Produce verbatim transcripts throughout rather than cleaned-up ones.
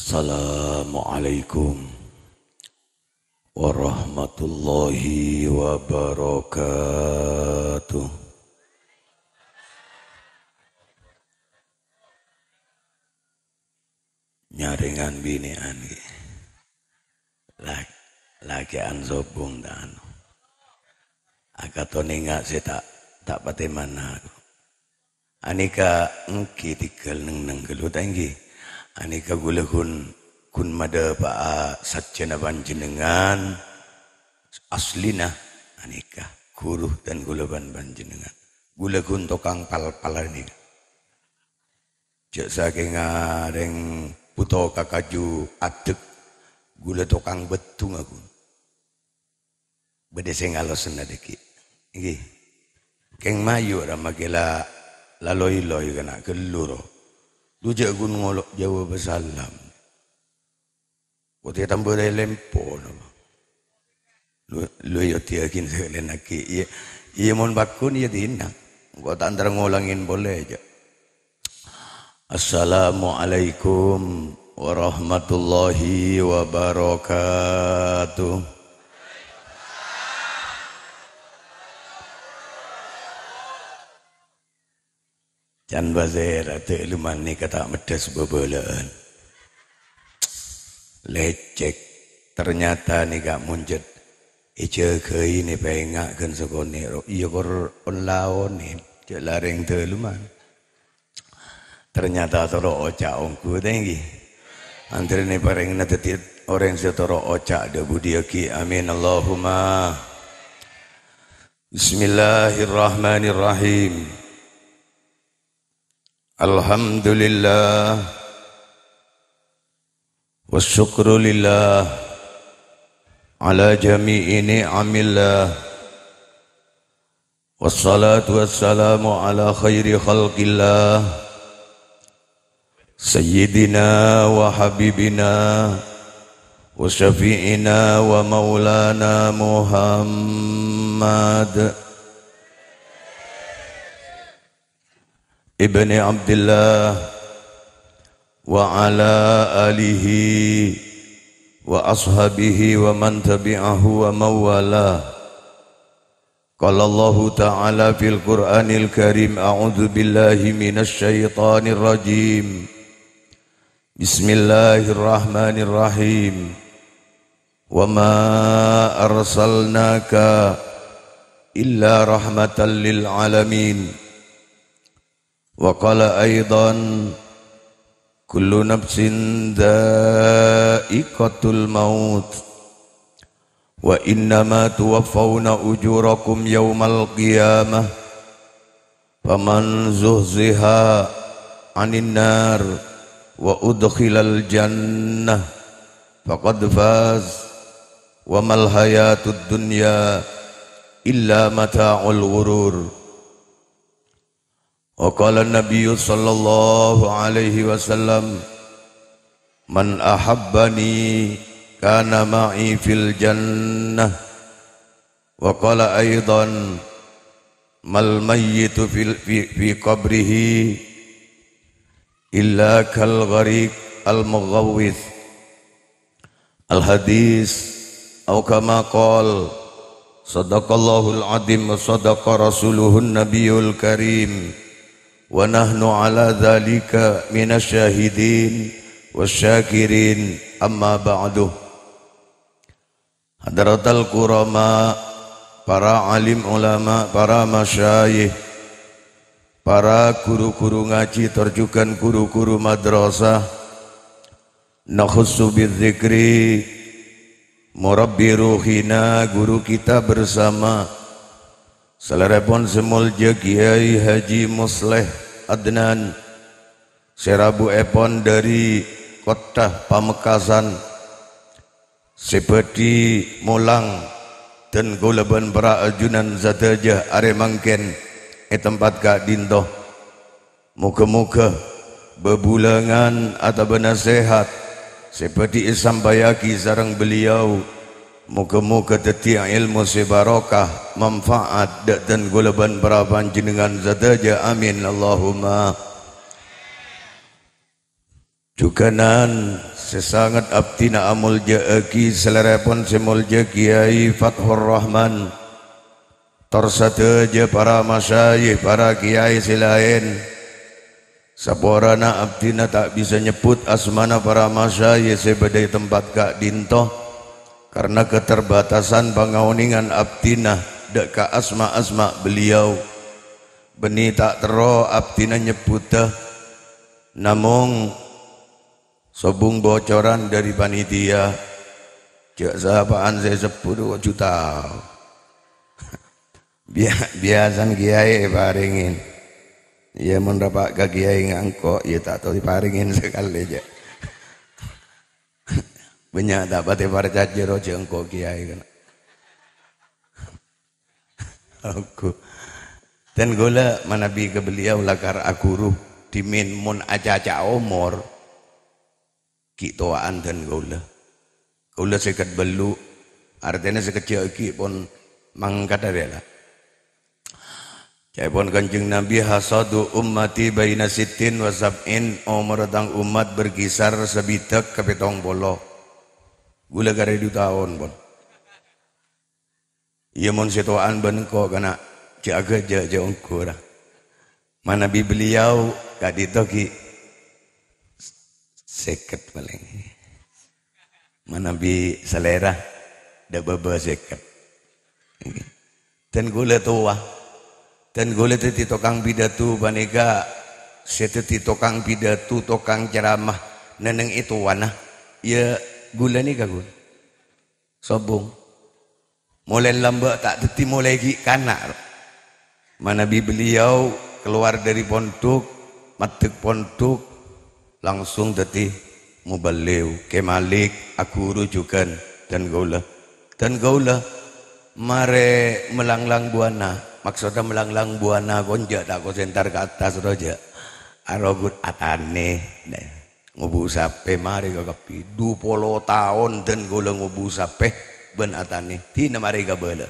Assalamualaikum warahmatullahi wabarakatuh. Nyarèngan binè'an ghi. La-, lakè'an sobung ta' anu. Akatonè nga' sè ta', ta' patè mana. Anèka èngghi tèghâl neng-neng ghâllu ta' èngghi. Anèka ghulâ ghun, ghun madhâpa'a sajjhâna panjhennengngan aslina. Anèka ghuru dân ghulâ bân panjhennengngan. Ghulâ ghun tokang pal-pal anèka. Jhâ' sakènga rèng bhuto ka kaju addhek, ghulâ tokang bâddhungnga ghun. Bâdâ sè ngalosanna dhâggi'. Èngghi. Kèng mayu ra makè la, la loi-loi kana' ghâllu ro. Dhu jhâ' ghun ngolo' jâwâb salam. Potè tambâ lè-, lempo napa. Lu, lu yo diagin sakalèyan aghi. Iyâ, iyâ mon pagghun iyâ dina. Engko' ta' entar ngolangin polè jhâ'. Assalamualaikum warahmatullahi wabarakatuh. Can pasèra dhâlem anèka ta' meddhâs bhâbhâlâ'ân. Lècèk. Ternyata nèka monjhât èjâgâi nè pènga' ghân sakonè' ro. Iyâ kor on-laonè, jhâ' la rèng dhâlem. Ternyata toro' oca' ongghu ta' èngghi. Antarèna parèngna dhâddhi orèng sè toro' oca' dhâ-budhiyâghi. Amin, Allahumma. Bismillahirrahmanirrahim. Alhamdulillah. Wasyukru lillah ala jami'i ni'amillah. Wassalatu wassalamu ala khairi khalqillah. Sayyidina wa habibina wa syafi'ina wa maulana Muhammad ibni Abdillah wa ala alihi wa ashabihi wa man tabi'ahu wa mawala. Qala Allahu ta'ala fil Qur'anil Karim, a'udzu billahi minasy syaithanir rajim. Bismillahirrahmanirrahim. Wa ma arsalnaka illa rahmatan lil alamin. Wa qala aidan, kullu nafsin dha'iqatul maut. Wa innama tuwaffawna ujurakum yaumal qiyamah. Faman zuhziha 'anin nar wa udkhilal jannah faqad faz. Wa mal hayatud dunya illa mata'ul ghurur. Wa qala Nabiyyu sallallahu alaihi wasallam, "Man ahabbani kana ma'i fil jannah." Wa qala aidan, "Mal mayyitu fil, fi, fi qabrihi illa kal ghariq al mughawwits." Al-hadis, au kama qal, sadaqallahul adzim wa sadaqa rasuluhun nabiyul karim, wa nahnu ala dzalika minasy syahidin wasyakirin, amma ba'du. Hadratal kurama, para alim ulama, para masyayikh, para guru-guru ngaji, tor jughân guru-guru madrasah, nakhussu bidzikri murabbi ruhina, guru kita bersama, salèrèpon sè molja Kiai Haji Musleh Adnan, sè rabuèpon dhâri kottha Pamekasan, sè bhâdhi molang dân kaulâ bân para ajunan sadhâjâ arè mangkèn è tempat ka'dinto. Moghâ-moghâ bhâbhulângan otabâ nasèhat sè bhâdhi èsampayaghi sareng beliau, moghâ-moghâ dhâddhi èlmo sè barokah, manfaat dhâ' dân kaulâ bân para panjhennengngan sadhâjâ. Amin, Allahumma. Jhughânan sè sanget abdhina amoljâ'aghi salèrèpon sè moljâ Kiyai Fathur Rahman, tor sadhâjâ para masyayikh, para kiyai sè laèn. Saporana abdhina ta' bisa nyebbhut asmana para masyayikh sè bâdâ è tempat ka'dinto, karna keterbatasan pangaonèngan abdhina dâ' ka asma-asma beliau. Bânnè ta' terro abdhina nyebbhudhâ, namong sobung bocoran dâri panitia, jhâ' sapa'an sè sebbhut kok juta. Bia-, biasana kiyai èparèngè. Iyâ, mon rapa' ka kiyai ngangko', iyâ ta' tao èparèngè sakalè, jhâ'. Bânnya' ta' patè parcajâ roh jhâ' engko' kiyai kana. Aku. Dan kaulâ manabi ka beliau lakar aghuru, dhimèn mon acaca omor, ghi' towa'an dân kaulâ. Kaulâ sèket bâllu', artèna sakejjhâ' aghi' pon mangkat arèya la. Ca'èpon Kanjeng Nabi, "Hasadu ummati baina sittin wa sab'in," omorra tang ommat berkisar sabidhâk ka pètong polo. Kaulâ karè du taon, pon. Iyâ, mon sè towa'an bân engko' kana', jhâ' aghâjâ', jhâ' ongghu ra. Manabi beliau ka'dinto ghi' sèket palèng. Manabi salèra, dâ' bâbâ sèket. Dan kaulâ towa. Dan kaulâ dhâddhi tokang pidato panèka, sè dhâddhi tokang pidato, tokang ceramah, nèng è towana. Iyâ, kaulâ nèka, kaulâ. Sobung. Molaè lambâ' ta' dhâddhi molaè ghi' kana'. Manabi beliau kalowar dâri pondhuk, maddhek pondhuk, langsung dhâddhi muballigh, Kè Malik, aghuru jhughân, dân kaulâ. Dân kaulâ marè malanglang buana, maksodda malanglang buana konjhâ' ta' kosèntar ka attas roh jhâ'. Arogut atanè. Ngobu sapè marè ka kabbhi. Du polo taon dân kaulâ ngobu sapè bân atanè. Dina marè kabâlâ.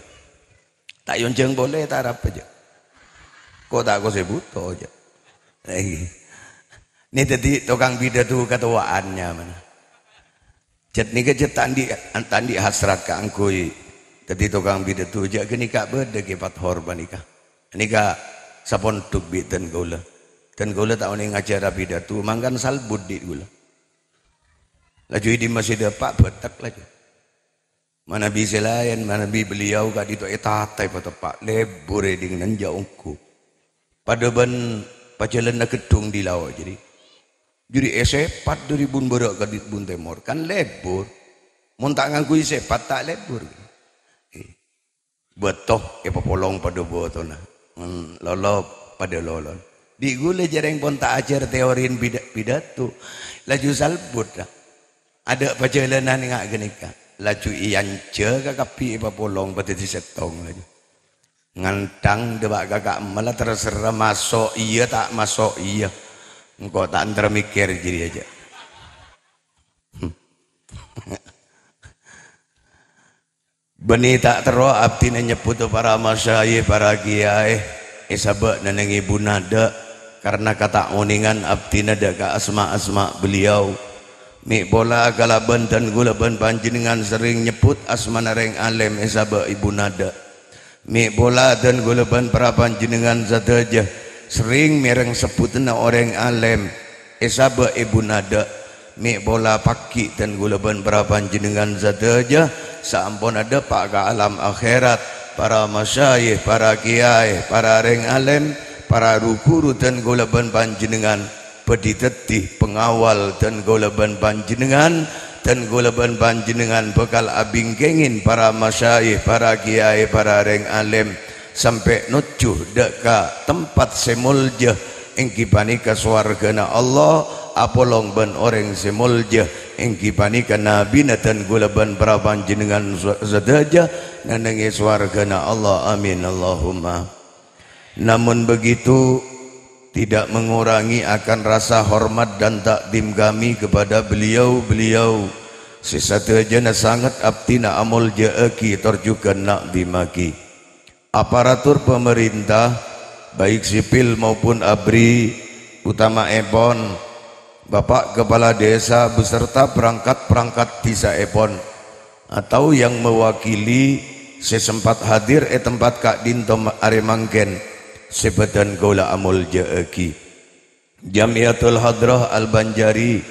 Ta' èonjhâng polè ta' arapa, jhâ'. Ko' ta' kosè bhuto, jhâ'. Nè dhâddhi tokang pidato katowa'an nyamana. Jhât nèka jhât ta' andi', ta' andi' hasrat kaangghuy dhâddhi tokang pidato, jhâ' ghânèka bâdâ Kè Fathor panèka. Nèka sapondhuk bi' dân kaulâ. Dân kaulâ ta' onèng ngajhârâ pidato, mangkana salbut dhi' kaulâ. Laju è dimma sè dâpa' bâtek laju. Manabi sè laèn, manabi beliau ka'dinto ètatè pateppa', lebur è dhingènan jhâ' ongghu. Padâ bân pajhâlânna Geddhung dhi' lao' jârèya. Jârèya èsèpat dâri bun bârâ' ka dhi-, bun tèmor, kan lebur. Mon ta' ngangghuy sèpat, ta' lebur. Bâto èpapolong padâ bâtona. Lolo padâ lolon. Dhi' ghulâ jhâreng pon ta' ajhâr teori pida-, pidato. Laju salbut, ra. Adâ' pajhâlânan nga' ghânèka. Laju èanjhâ ka kabbhi èpapolong padâddhi sèttong laju. Ngantang dâpa' ka ka'emmalla terserra maso' iyâ ta' maso' iyâ. Engko' ta' entara mèkkèr jârèya jhâ'. Bânnè ta' terro abdhina nyebbhudhâ para masyayikh, para kiyaè, èsabâ' nèng è bunadâ', karna kataonèngan abdhina dâ' ka asma-asma beliau. Mè' pola kalabân dân ghulâ bân panjhennengngan serrèng nyebbhut asmana rèng alèm èsabâ' è bunadâ'. Mè' pola dân ghulâ bân para panjhennengngan sadhâjâ serrèng mèreng sebbhutanna orèng alèm èsabâ' è bunadâ'. Mè' pola pagghi' dân ghulâ bân para panjhennengngan sadhâjâ saamponna dâpa' ka alam akhèrat, para masyayikh, para kiyaè, para rèng alèm, para ru-ghuru dân ghulâ bân panjhennengngan bhâdhi dhâddhi pengawal dân ghulâ bân panjhennengngan, dân ghulâ bân panjhennengngan bhâkal abingkèngèn para masyayikh, para kiyaè, para rèng alèm, sampè' nojjhu dâ' ka tempat sè molja, èngghi panèka sowarghâna Allah, apolong bân orèng sè molja, èngghi panèka nabina dân ghulâ bân para panjhennengngan sa-, sadhâjâ, nèng è sowarghâna Allah. Amin, Allahumma. Namun begitu, tidak mengurangi akan rasa hormat dan takdim kami kepada beliau-beliau sè sadhâjâna sanget abdhina amolja'aghi tor jhughân na'dhimaghi. Aparatur pemerintah, baik sipil maupun abri, utama'èpon Bapak Kepala Desa beserta perangkat-perangkat dhisaèpon, atau yang mewakili sè sempat hadir è tempat ka'dinto ma-, arè mangkèn, sè bâdhân kaulâ amoljâ'aghi. Jamiyatul Hadrah Al-Banjari,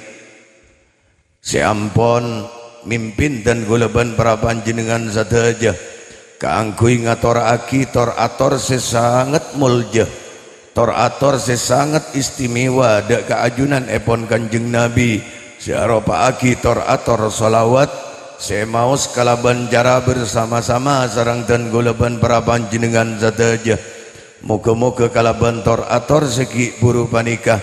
sè ampon mimpin dân kaulâ bân para panjhennengngan sadhâjâ, kaangghuy ngatorraghi tor-ator sè sanget moljâ, tor-ator sè sanget istimewa dâ' ka ajunanèpon Kanjeng Nabi, sè aropa'aghi tor-ator shalawat, sè maos kalabân cara bersama-sama sareng dân kaulâ bân para panjhennengngan sadhâjâ. Moghâ-moghâ kalabân tor-ator sè ghi' bhuru panèka,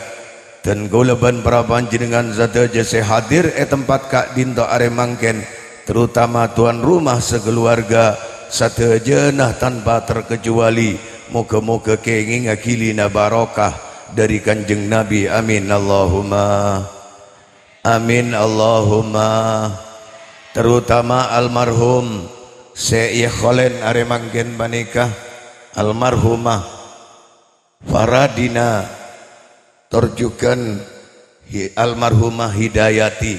dân kaulâ bân para panjhennengngan sadhâjâ sè hadir è tempat ka'dinto arè mangkèn, terutama tuan rumah sakalowarga, sadhâjâna tanpa terkecuali, moghâ-moghâ kèngèngnga ghilina barokah dhâri Kanjeng Nabi. Amin, Allahumma. Amin, Allahumma. Terutama almarhum sè èkholèn arè mangkèn panèka, almarhumah Faradina, tor jhughân hi-, almarhumah Hidayati.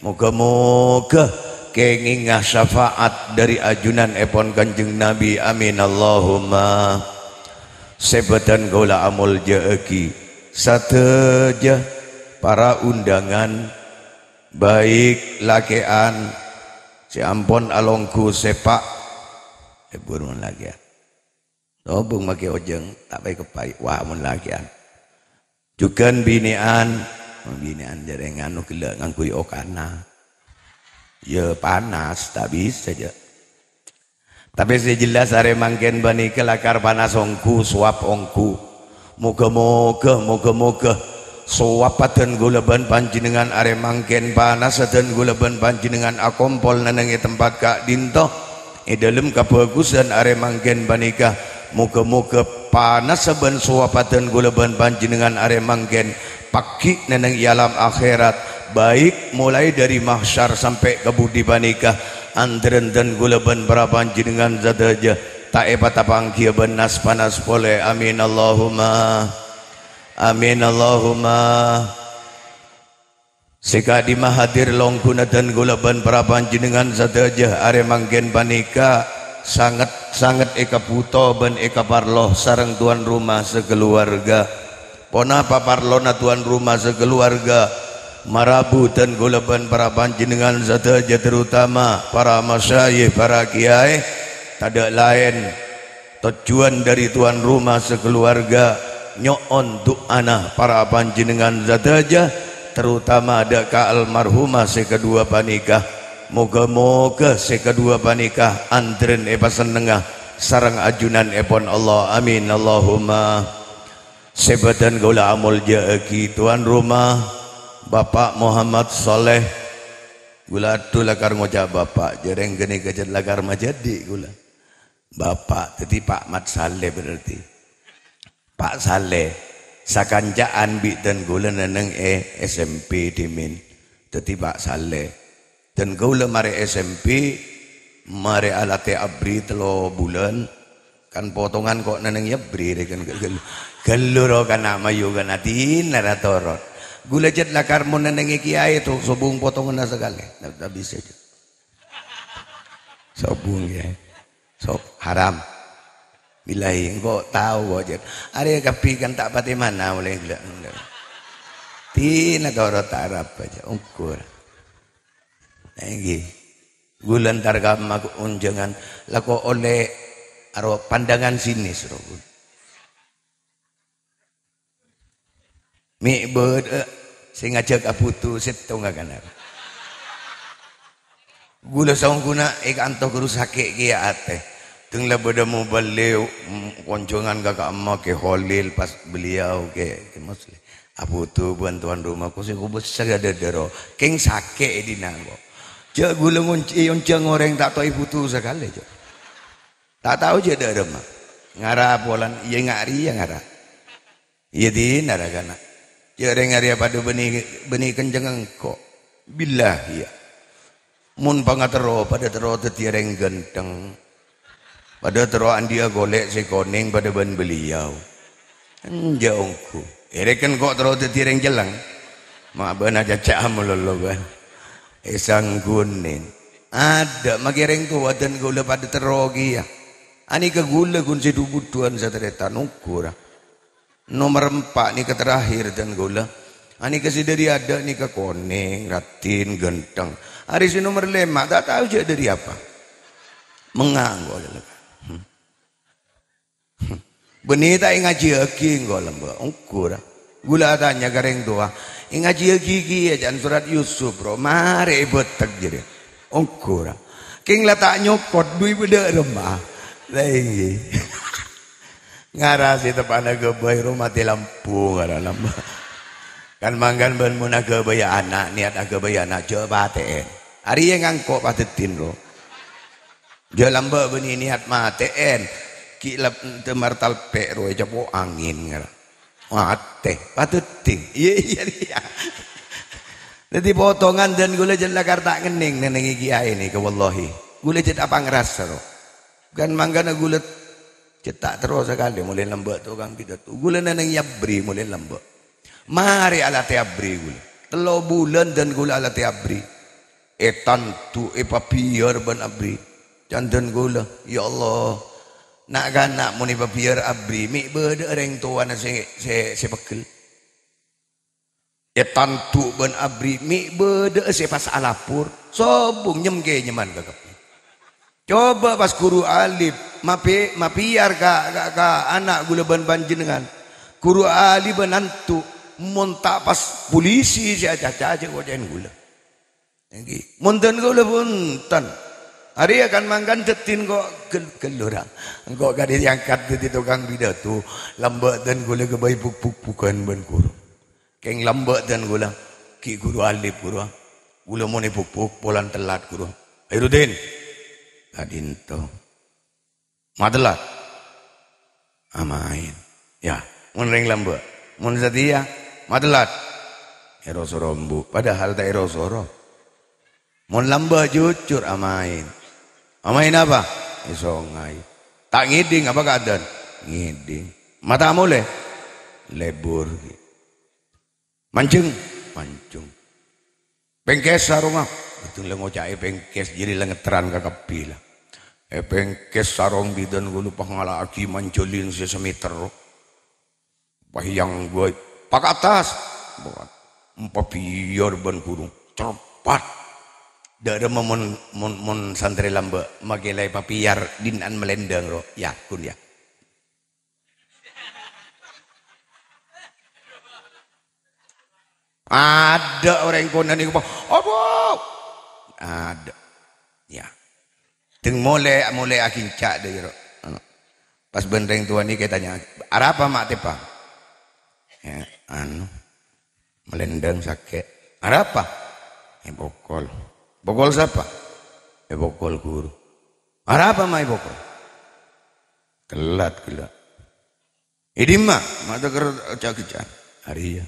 Moghâ-moghâ kèngèngnga syafaat dhâri ajunanèpon Kanjeng Nabi. Amin, Allahumma. Sè bâdhân kaulâ amoljâ'aghi sadhâjâ para undangan, baik lakè'an sè ampon alongghu sèpa', è, bhuru lakè'an. Sobung makè ojhâng, ta' paè-kepaè, wa, mon lakè'an. Jhughân binè'an, mon binè'an jârèya nganu ghellâ' ngangghuy okana. Ya panas, ta' bisa, jâ'. Tapè sè jelas arè mangkèn panèka lakar panas ongghu, sowab ongghu. Moghâ-moghâ, moghâ-moghâ sowab bâdhân kaulâ bân panjhennengngan arè mangkèn, panassa bâdhân kaulâ bân panjhennengngan akompol nèng è tempat ka'dinto, è dhâlem kabhâghusân arè mangkèn panèka. Moghâ-moghâ panassa bân sowab bâdhân kaulâ bân panjhennengngan arè mangkèn pagghi' nèng è alam akhèrat, baik molaè dhâri mahsyar sampè' ka budi panèka. Andhârân dhân kaulâ bân para panjhennengngan sadhâjâ ta' èpatapanggiyâ bân nas-panas polè. Amin, Allahumma. Amin, Allahumma. Sè ka'dimma hadir longghuna dhân kaulâ bân para panjhennengngan sadhâjâ arè mangkèn panèka sanget-sanget èkabhuto bân èkaparlo sareng tuan rumah sakalowarga. Ponapa parlona tuan rumah sakalowarga? Marabu dhân kaulâ bân para panjhennengngan sadhâjâ, terutama para masyayikh, para kiyaè, tadâ' laèn tojjhuwân dhâri tuan rumah sakalowarga nyo'on du'ana para panjhennengngan sadhâjâ, terutama dâ' ka almarhumah sè kaduwâ panèka. Moghâ-moghâ sè kaduwâ panèka andhârân èpasennengnga sareng ajunanèpon Allah. Amin, Allahumma. Sè bâdhân kaulâ amoljâ'aghi tuan rumah, Bapak Muhammad Saleh. Kaulâ adhu lakar ngoca' Bapak, jârèya ghânèka cè' lakar majâdi' kaulâ. Bapak, dhâddhi Pa' Mat Saleh berarti. Pa' Saleh, sakanca'an bi' dhân kaulâ nèng è S M P dhimèn. Dhâddhi Pa' Saleh. Dhân kaulâ marè S M P, marè alatè abbri tello bulân, kan potongan ko' nèng è abbri rè kan ghâl-, ghâllu ro kana' mayu kana' dinara torot. Kaulâ cè' lakar mon nèng è kiyaè to sobung potonganna sakalè. Ta', ta' bisa, jâ'. Sobung, ya. Sob-, haram. Billahi, engko' tao ko', jâ'. Arè kabbhi kan ta' patè mana molaè ghellâ'. Dinara torot ta' arapa, jâ'. Ukur. Èngghi. Ghulâ èntar ka ma-, onjhângan, la ko' ollè aro pandangan sinis, ro. Mè' bâdâ sè ngajhâk abhuto sèttonga kana'. Ghulâ saongghuna è kanto ghuru sakè' kèya atè. Dhâng la bâdâ mobâli, mm, onjhângan ka ka'emma Kè Kholil pas beliau Kè, Kè Muslim. Abhuto bân tuan rumah, ko' sè kobâsa ka dâdâ ro. Kèng sakè' è dinna' ko'. Jâ' ghulâ ngonci-, onjhâng orèng ta' tao èbhuto sakalè, jâ'. Ta' tao jâ' dâ' remma. Ngara polana, iyâ nga' rèya ngara. Iyâ dinara kana'. Jâ' rèng arèya padâ bânnè, bânnè kencengnga engko'. Billahi, ya. Mon pangaterro, padâ terro dhâddhiyâ rèng ghântheng. Padâ terro andi'â golè' sè konèng padâ bân beliau. Enjâ' ongghu. Èrèken ko' terro dhâddhiyâ rèng cellèng. Ma' bâ'na cacca'a malolo, bân. È sangghunè. Adâ', makè rèng towa dân kaulâ padâ terro kèya. Anèka kaulâ ghun sè dhu-budhuwân satarètan, ongghu ra. Nomer empa' nèka terakhir dân kaulâ. Anèka sè dâri adâ' nèka konèng, raddhin, ghântheng. Arè sè nomer lèma' ta' tao jâ' dâri apa. Menga' engko' lè-, lega. Hmm. Bânnè ta' èngajhiyâghi engko' lambâ'? Ongghu ra. Kaulâ atanya ka rèng towa, "Èngajhiyâghi kèya ca'na sorat Yusuf, ro? Marè èbâtek jârèya." Ongghu ra. Kèng la ta' nyokot, dhu èbâdâ' remma. La èngghi. Ngara sè teppa'na aghâbây, ro, matè lampu ngara lambâ'. Kan mangkana bân mon aghâbây ana', niyat aghâbây ana', jâ' patè'èn. Arèya ngangko' padâddhin, ro. Jâ' lambâ' bânnè niyat matè'èn. Ghi' lep-, dâmar talpè' rowa ècapo' angèn, ngara. Matè, padâddhi. Iyâ, iyâ, iyâ. Dhâddhi potongan dân kaulâ jâ' lakar ta' ngennèng nèng-nèngè kèyaè nèka, wallahi. Kaulâ jâ' ta' pangrasa, ro. Kan mangkana kaulâ cè' ta' terro sakalè molaè lambâ' tokang pidato. Kaulâ nèng-nèngè abrè molaè lambâ'. Marè alatè abrè kaulâ. Tello bulân dân kaulâ alatè abrè. Ètandhu', èpabiyâr bân abrè. Can dân kaulâ, "Ya Allah, na'-kana' mon èpabiyâr abrè, mè' bâdâ'â rèng towana sè, sè, sè pegghel." Ètandhu' bân abrè, mè' bâdâ'â sè pas alapor. Sobung nyem-kènyeman ka kabbhi. Coba pas ghuru Alif mapi-, mapiyar ka, ka, ka ana' kaulâ bân panjhennengngan. Ghuru Alif bân antu', mon ta' pas polisi sè acaca jâ' koca'èn kaulâ. Èngghi. Mon dân kaulâ bhunten. Arèya kan mangkana dhâddhi engko' ghel-, ghellora. Engko' kadhi èangkat dhâddhi tokang pidato. Lambâ' dân kaulâ aghâbây buk-, buk-, bukan bân ghuru. Kèng lambâ' dân kaulâ. Ghi' ghuru Alif, ghuru. Kaulâ mon èbuk-buk, polana tellat, ghuru. Khairuddin. Ka'dinto. Matellat. Amaèn. Yâ, mon rèng lambâ'. Mon satèya, matellat. Èro-soro embu'. Padahal ta' èro-soro. Mon lambâ' jujur, amaèn. Amaèn apa? Èsongaè. Ta' ngèdhing apa keadaan? Ngèdhing. Mata molè? Lebur. Manjheng, manjheng. Pèngkès sarong, ah. Itu la ngoca'è pèngkès, jârèya la ngetteran ka kabbhi, la. Èpèngkès sarong bidhân kaulâ pas ngala'aghi manjhâlin sè sameter. Pas èangghuy, "Pakatas!" Pakatas. Èpabiyâr bân ghuru. Cerpat. Dâ' remma mon, mon, mon santrè lambâ', makè la èpabiyâr dina'an malèndhâng, ro. Yâ, ghun, yâ. Adâ' orèng konè nèko, "Aduh!" Adâ'. Yâ. Deng molè, molè aginca' dâ' jârèya. Anu. Pas bân rèng towa nèka ètanya, "Arapa ma' teppa?" Yâ, anu. Malèndhâng sakè'. "Arapa?" Èpokol. "Pokol sapa?" "Èpokol ghuru." "Arapa ma' èpokol?" Kellat ghellâ'. "È dimma?" Ma' tèkèr ca'-kèca'an. "Arèya."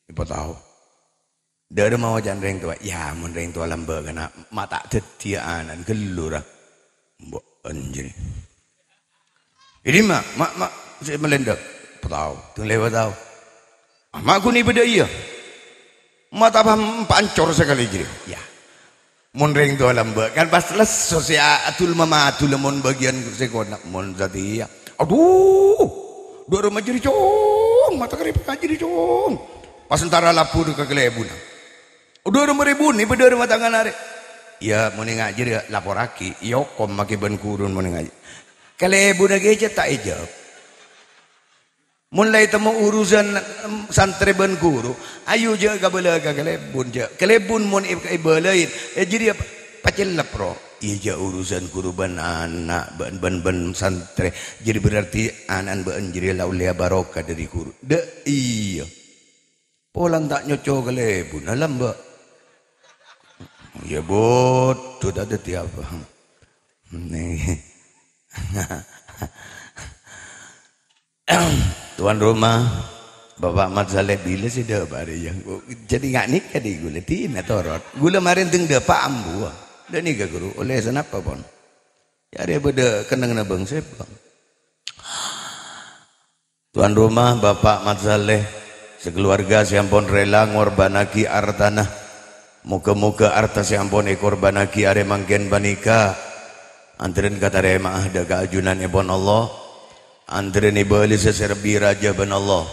Èpatao. Dâ' remma oca'na rèng towa, "Yâ, mon rèng towa lambâ' kana', ma' ta' dhâddhiyâ ana'na ghâllu, ra." Mbok anjir. "È dimma?" Ma', ma' sè malèndhâng. "Patao." Deng lèbât tao. "Ah, ma' ghun è bâdâ iyâ." Ma' ta' paham, pancor sakalè jârèya. Yâ. Mon rèng towa lambâ', kan pas lesso sè a-, adul mamadul mon bâgiyân sè kona', mon satèya. Aduh! Dâ' remma jârèya, Cong, mata karèpèk jârèya, Cong. Pas entara lapor ka kalèbunna. Dâ' remma rèbun, è bâdâ remma tangan arè. Yâ, mon enga' jârèya laporraghi, èokom makè bân ghuruna mon enga'. Kalèbunna kèya ta' èjâwâb. Mon la ètemmo urusan, em, santrè bân ghuru, ayo jâ' kabâlâ ka kalèbun, jâ'. Kalèbun mon è-, èbâlâi, è, jârèya pa-, pacellep, ro. Iyâ, jâ' urusan ghuru bân ana', bân, bân, bân santrè. Jârèya berarti ana'na bâ'na jârèya la ollèya barokah dâri ghuru. Dâ', iyâ. Polana ta' nyoco kalèbunna lambâ'. Yâ, bodoh, ta' dhâddhi apa. Nè. Tuan rumah, Bapak Mat Saleh bilâ sè dâpa' rèya? Jadi nga' nèka dhi' ghulâ, dinah torot. Ghulâ marèn deng dâpa' ambuwâ. Dâ' nèka, Ghuru, ollè sanapa, pon? Yâ, arèya bâdâ kennengnganna bângsa, Bang. Tuan rumah, Bapak Mat Saleh, Sakaluwarga sè ampon rela ngorbhânnaghi artana. Moghâ-moghâ arta sè ampon èkorbhânnaghi arè mangkèn panèka antarèn katarèma'a dâ' ka ajunanèpon Allah. Antarèn èbâlissa sè lebbi rajâ bân Allah.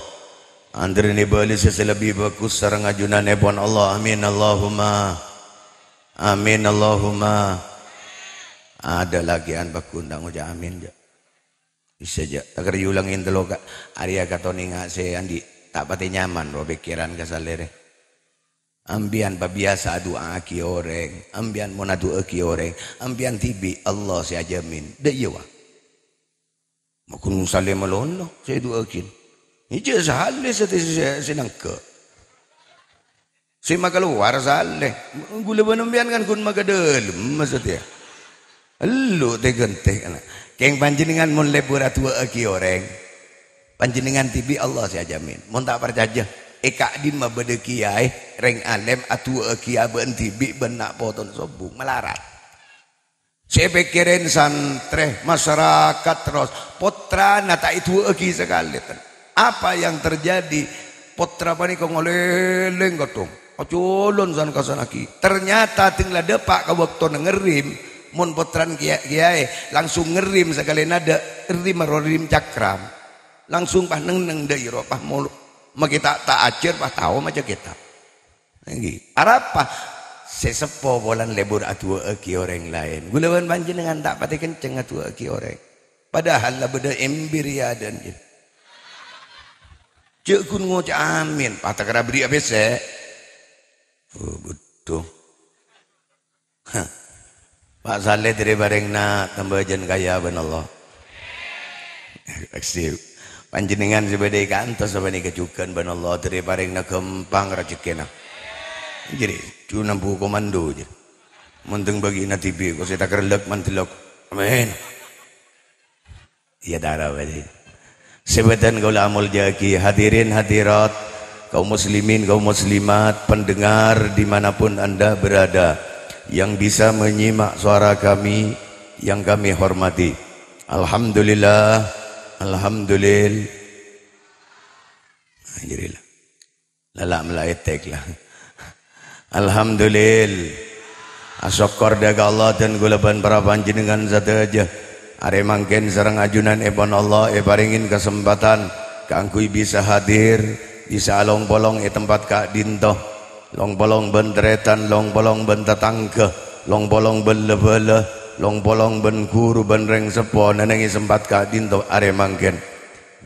Antarèn èbâlissa sè lebbi bhâghus sareng ajunanèpon Allah. Amin, Allahumma. Amin, Allahumma. Adâ' lakè'an paggun ta' ngoca' amin, jâ'. Bisa, jâ'. Taker yulangin tello ka-, arèya katonènga sè andi' ta' patè nyaman ro pèkkèran ka salèrè. Ampèyan pabiyasa adu'aaghi orèng, ampèyan mon adu'aaghi orèng, ampèyan dhibi' Allah sè ajamin. Dâ' iyâ, wa. Maghun salè malono sè du'aaghin. Ijâ salè sè, sè, sè nangghâ. Sè makalowar salè. Ghulâ bân ampèyan kan ghun makadâlem, maksudnya. Ellu tè-ghântè, ana. Kèng panjhennengngan mon lebur adu'aaghi orèng, panjhennengngan dhibi' Allah sè ajamin. Mon ta' parcajâ, è ka'dimma bâdâ kiyaè, rèng alèm adu'aaghi abâ'na dhibi' bân na' potona sobung, malarat. Sè èpèkkèrè santrè, masyarakat, terros pottrana ta' èdu'aaghi sakalè, ten. Apa yang terjadi? Pottra panèka ngalèlèng kadhung, ajhâlân san-kasan aghi. Ternyata dhing la dâpa' ka bâktona ngerrim, mon pottrana kiya-, kiyaè langsung ngerrim sakalèna dâ', ngerrim ro ngerrim cakram. Langsung pas neng-neng dâ' iyâ ro, pas molo-, makè ta', ta' ajhâr, pas tao maca kètab. Èngghi. Arapa? Sè seppo polana lebur adu'aaghi orèng laèn. Ghulâ bân panjhennengngan ta' patè kencèng adu'aaghi orèng. Padahal la bâdâ èmbir yâ adân, jâ. Jâ' ghun ngoca' amin, patakerra bherri'â pèssè. Oh, beddhung. Hah. Pa' Saleh dhâri parèngna tambâ jân kaya bân Allah. Aksip. Panjhennengngan sè bâdâ è kantos sapanèka jhughân bân Allah dhâri parèngna ghâmpang rajhekkèna. Jârèya, jhuna bu komando, jârèya. Mon dhâng bâgi'na dhibi', kok sè takerlek mandellok. Amin. Iyâ, tara bâdhi. Sè bâdhân kaulâ amoljâ'aghi, hadirin hadirat, kaum muslimin, kaum muslimat, pendengar dimanapun Anda berada, yang bisa menyimak suara kami, yang kami hormati. Alhamdulillah, alhamdulil-, Alhamdulillah. Lala' mala etek la. Alhamdulillah. Asokkor dâ' ka Allah dân kaulâ bân para panjhennengngan sadhâjâ. Arè mangkèn sareng ajunanèpon Allah èparèngè kasempatan kaangghuy bisa hadir, bisa along-polong è tempat ka'dinto. Long-polong bân tarètan, long-polong bân tatangghâ, long-polong bân la-bhâlâ, long-polong bân ghuru bân rèng seppo nènangè sempat ka'dinto arè mangkèn.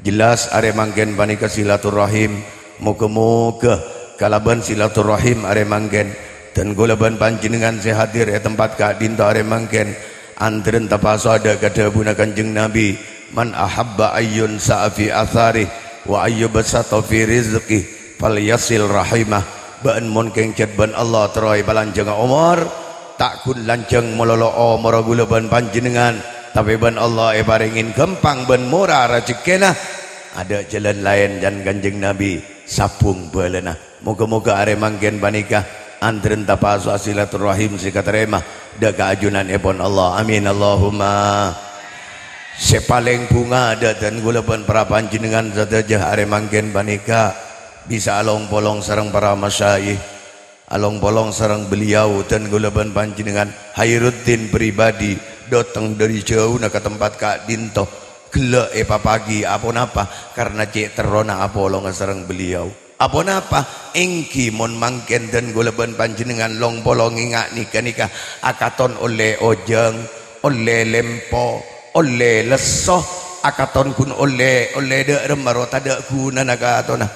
Jelas arè mangkèn panèka silaturrahim. Moghâ-moghâ kalabân silaturrahim arè mangkèn, dân kaulâ bân panjhennengngan sè hadir è tempat ka'dinto arè mangkèn, antarèn tapaso'a dâ' ka dhâbuna Kanjeng Nabi, "Man ahabba ayyunsa'a fi atsarih wa ayyubsata fi rizqih, falyasil rahimah." Bâ'na mon kèngèng bân Allah terro èpalanjhângnga omor, ta' ghun lanjhâng malolo omorra kaulâ bân panjhennengngan, tapè bân Allah èparèngè ghâmpang bân mora rajhekkèna. Adâ' jhâlân laèn, can Kanjeng Nabi, sabung bhâlâna. Moghâ-moghâ arè mangkèn panèka antarèn tapaso'a silaturrahim sè katarèma dâ' ka ajunanèpon Allah. Amin, Allahumma. Sè palèng bhunga dâ' dân kaulâ bân para panjhennengngan sadhâjâ arè mangkèn panèka bisa along-polong sareng para masyayikh. Along-polong sareng beliau dân kaulâ bân panjhennengngan Khairuddin pribadi, dâteng dâri jhâuna ka tempat ka'dinto. Ghellâ' èpapaghi aponapa, karna cè' terrona apolonga sareng beliau. Aponapa? Èngghi mon mangkèn dân kaulâ bân panjhennengngan long-polong ngènga' nèka-nèka akaton ollè ojhâng, ollè lèmpo, ollè lesso, akaton ghun ollè, ollè dâ' remma ro tadâ' ghunana katonna.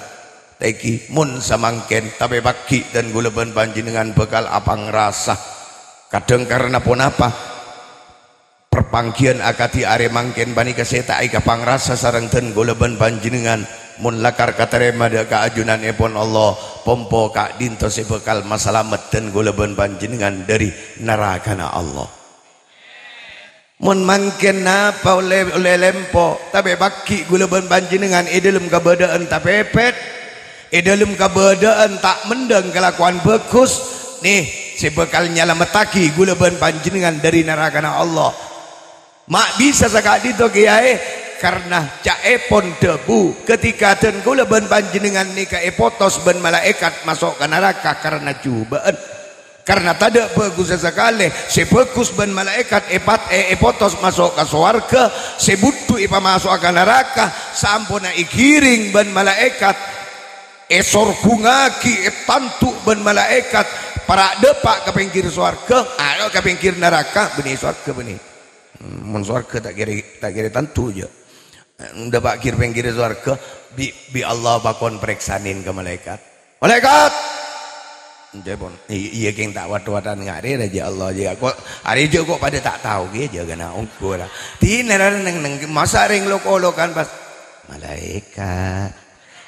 Tèngghi, mon samangkèn, tapè paghi' dân kaulâ bân panjhennengngan bhâkal apangrasa. Kadhâng karna ponapa? Parpangghiyân akadhi arè mangkèn panèka sè ta' èkapangrasa sareng dân kaulâ bân panjhennengngan, mon lakar katarèma dâ' ka ajunanèpon Allah, pompo ka'dinto sè bhâkal masalamet dân kaulâ bân panjhennengngan dâri narakana Allah. Mon mangkèn napa ollè, ollè lèmpo, tapè paghi' kaulâ bân panjhennengngan è dâlem kabâdâ'ân tapèpèt, è dâlem kabâdâ'ân ta' mendhâng kalakowan bhâghus, nè, sè bhâkal nyalamettaghi kaulâ bân panjhennengngan dâri narakana Allah. Ma' bisa saka'dinto kèyaè, Karna ca'èpon dhâbu, ketika dân kaulâ bân panjhennengngan nèka èpotos bân malaèkat maso' ka naraka karna jhubâ'ân, karna tadâ' bhâghussa sakalè, sè bhâghus bân malaèkat èpat-, è-, èpotos maso' ka sowarghâ, sè budhu èpamaso'a ka naraka, saamponna èghiring bân malaèkat, èsorbhungngaghi, ètandu' bân malaèkat, para' dâpa' ka pèngghir sowarghâ, ayo ka pèngghir naraka, bânnè sowarghâ bânnè. Mon sowarghâ ta' kèra, ta' kèra tandu, jâ. Dâpa' ghir-pèngghirrâ sowarghâ, bi', bi' Allah pakon parèksanè ka malaèkat. "Malaèkat!" Ca'èpon, "I-, iyâ, kèng ta' wat-watan ngarè, jâ Allah, jâ kok, arè jâ kok padâ ta' tao, kèya jâ kana ongghu ra." Dinah ra neng-neng, masa' rèng lok-olokan pas, "Malaèkat."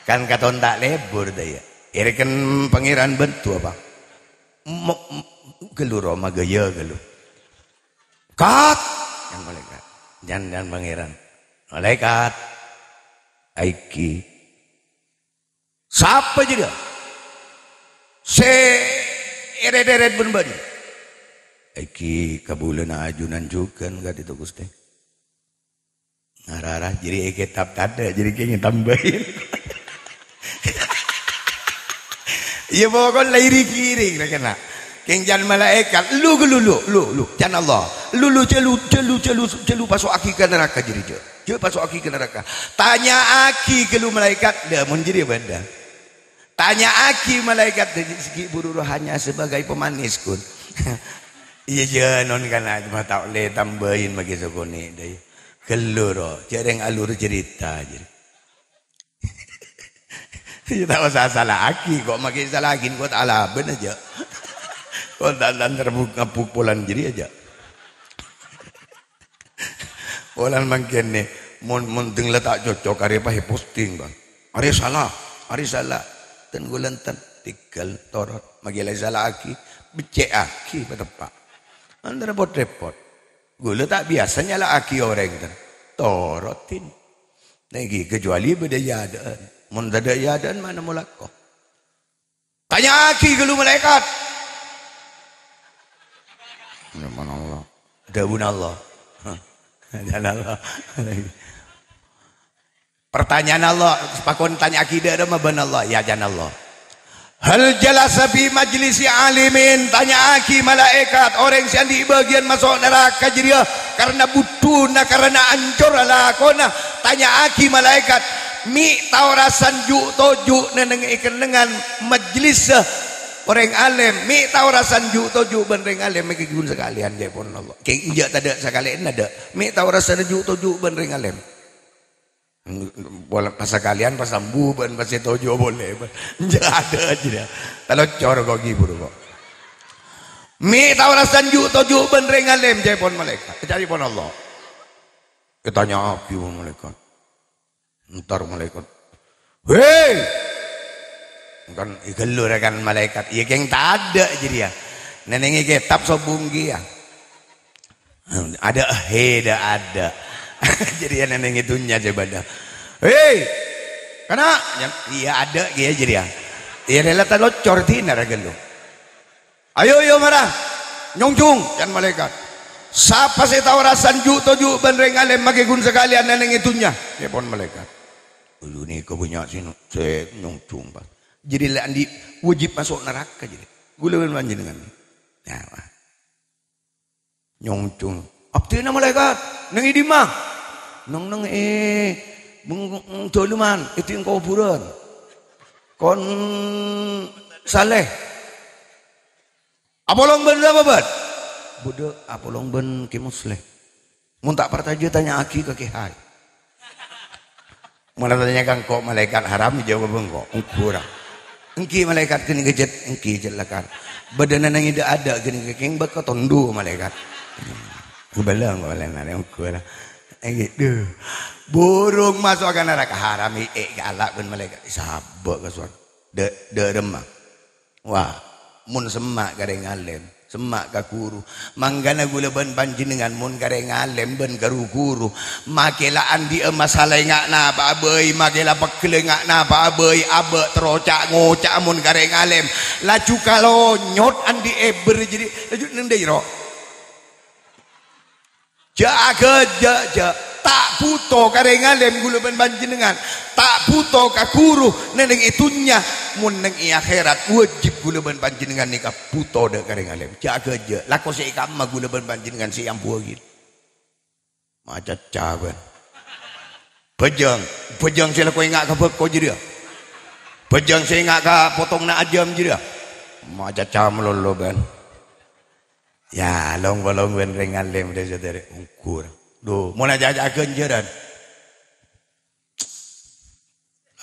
Kan katon ta' lebur, ta' iyâ. Èrèken Pangèran bhânto apa? Mo-, m-, ghâllu ro, maghâjâ ghâllu. "Kat!" Yan malaèkat. Yan, yan Pangèran. "Malaèkat. Aènggi." "Sapa jârèya?" "Sè èrèt-èrèt bân bâ'na." "Aènggi kabulâna ajunan jhughân ka'dinto, Ghustè." Ngara-ara, jârèya è kètab tadâ', jârèya kèng ètambâi. Iyâ, pokok la iri-giring ra kèna. Kèng can malaèkat, "Lu, lu, lu, lu, lu, can Allah. Lu, lu, jâ lu, jâ lu, jâ lu, jâ lu paso'aghi ka naraka jârèya, jâ. Jâ paso'aghi ka naraka. Tanya'aghi ghâllu malaèkat, dâ' mon jârèya bâdâ." Tanya'aghi malaèkat, dâddhi sè ghi' buru rohanya sebagai pemanis, Gun. Iyâ, jâ, non kana coma ta' ollè tambâi maghi sakonè', dâi. Ghâllu ro, jâ' rèng alur cerita, jârèya. Iyâ, ta' osa sala'aghi, kok maghi sala'aghi, kok ta' alabân jâ. Kok ta', ta' ngerbuk-ngerbuk polana jârèya jâ. Polana mangkèn, mon, mon dâng la ta' cocok, arè pas èposting, Bang. Arè sala, arè sala. Ten ghulâ enten, tèghâl, torot. Maghi la èsala'aghi, beccè'aghi, pateppa'. Kan repot-repot. Ghulâ ta' biyasa nyala'aghi orèng, ten. Torot, din. Nèka, kecuali bâdâ è adâ'ân. Mon tadâ' è adâ'ân, ma' nemmo lako. Tanya'aghi ghâllu malaèkat. Nyamana Allah. Dhâbuna Allah. Can Allah. Pertanyaan Allah, pakon tanya'aghi dâ' remma bân Allah, ya can Allah. "Hal jalasa fi majlisi alimin?" Tanya'aghi malaèkat, orèng sè andi' bâgiyân maso' naraka jârèya karna budhuna, karna ancor lakona. Tanya'aghi malaèkat, "Mè' tao rasan ju'-toju' nèng-nèng è kennengngan majlis orèng alèm, mè' tao rasan ju'-toju' bân rèng alèm, maghi ghun sakalèyan, ca'èpon Allah. Kèng enjâ' tadâ' sakalèyanna dâ', mè' tao rasan ju'-toju' bân rèng alèm." Polana pas sakalèyan, pas ambu bân pas sè toju' polè. Enjâ' adâ' jârèya. Talocor kok ghi' buru kok. "Mè' tao rasan ju'-toju' bân rèng alèm," ca'èpon malaèkat. Ca'èpon Allah. Ètanya'aghi malaèkat. Entar malaèkat, "Hei!" Kan èghâllu ra kan malaèkat. Iyâ kèng tadâ' jârèya. Nèng-nèng è kètab sobung kèya. Adâ', he, dâ', adâ'. Jârèya nèng-nèng è dhunnya sè bâdâ. "Hei! Kana'!" Iyâ, adâ' kèya jârèya. Iyâ, rèla talocor dinah ra ghâllu. "Ayo, ayo, mara! Nyongjhung!" can malaèkat. "Sapa sè tao rasan ju'-toju' bân rèng alèm maghi ghun sakalèyan nèng è dhunnya?" Ca'èpon malaèkat. "Ghâllu nèka bânnya' sè, sè nyongjhung, Pak. Jârèya la andi' wajib maso' naraka jârèya. Ghulâ bân panjhennengngan." Nah, wah. Nyongjhung. "Abdhina malaèkat, nèng è dimma?" "Nèng-nèng è beng-, beng-, dâlem, è dhinna' kobhurân. Kon Saleh." "Apolong bân sapa, bân?" "Bâdâ apolong bân Kè Musleh." "Mon ta' parcajâ, tanya'aghi ka Kè Hai." Mala tanya ka engko' malaèkat, haram jâwâbbhâ engko'. Ongghu ra. Ènggi malaèkat ghânèka jhât, ènggi jhât lakar. Bâdâna nèng è dâ'-adâ' ghânèka kèng bâkal tondo malaèkat. Ghubâlâ engko' malaèkat, ongghu ra. Ènggi, dhu. Burung maso' ka naraka haram, è, è, èala' bân malaèkat. Sabâ' ka sowarghâ. Dâ', dâ' remma. Wah, mon semma' ka rèng alèm, semma' ka ghuru. Mangkana ghulâ bân panjhennengngan mon ka rèng alèm bân ka ru-ghuru, makè la andi'â masala enga' napa'a bhâi, makè la pegghel enga' napa'a bhâi, abâ' terro ca'-ngoca' mon ka rèng alèm. Laju kalonyot andi' èbher jârèya, laju neng dâi ro. Jâ', jâ', jâ'. Ta' bhuto ka rèng alèm ghulâ bân panjhennengngan. Ta' bhuto ka ghuru nèng è dhunnya. Mon nèng è akhèrat, wajib ghulâ bân panjhennengngan nèka bhuto dâ' ka rèng alèm. Jhâ' ghâjâ, lako sè è kamma ghulâ bân panjhennengngan sè èambuwâghi. Macacca, bân. Bhâjâng, bhâjâng sè lako enga' ka bhâko jârèya. Bhâjâng sè enga' ka potonganna ajâm jârèya. Macacca malolo, bân. Ya, long-polong bân rèng alèm, dâ-, saudara, ongghur. Dhu, mon aca'-aca' ghânjhârân.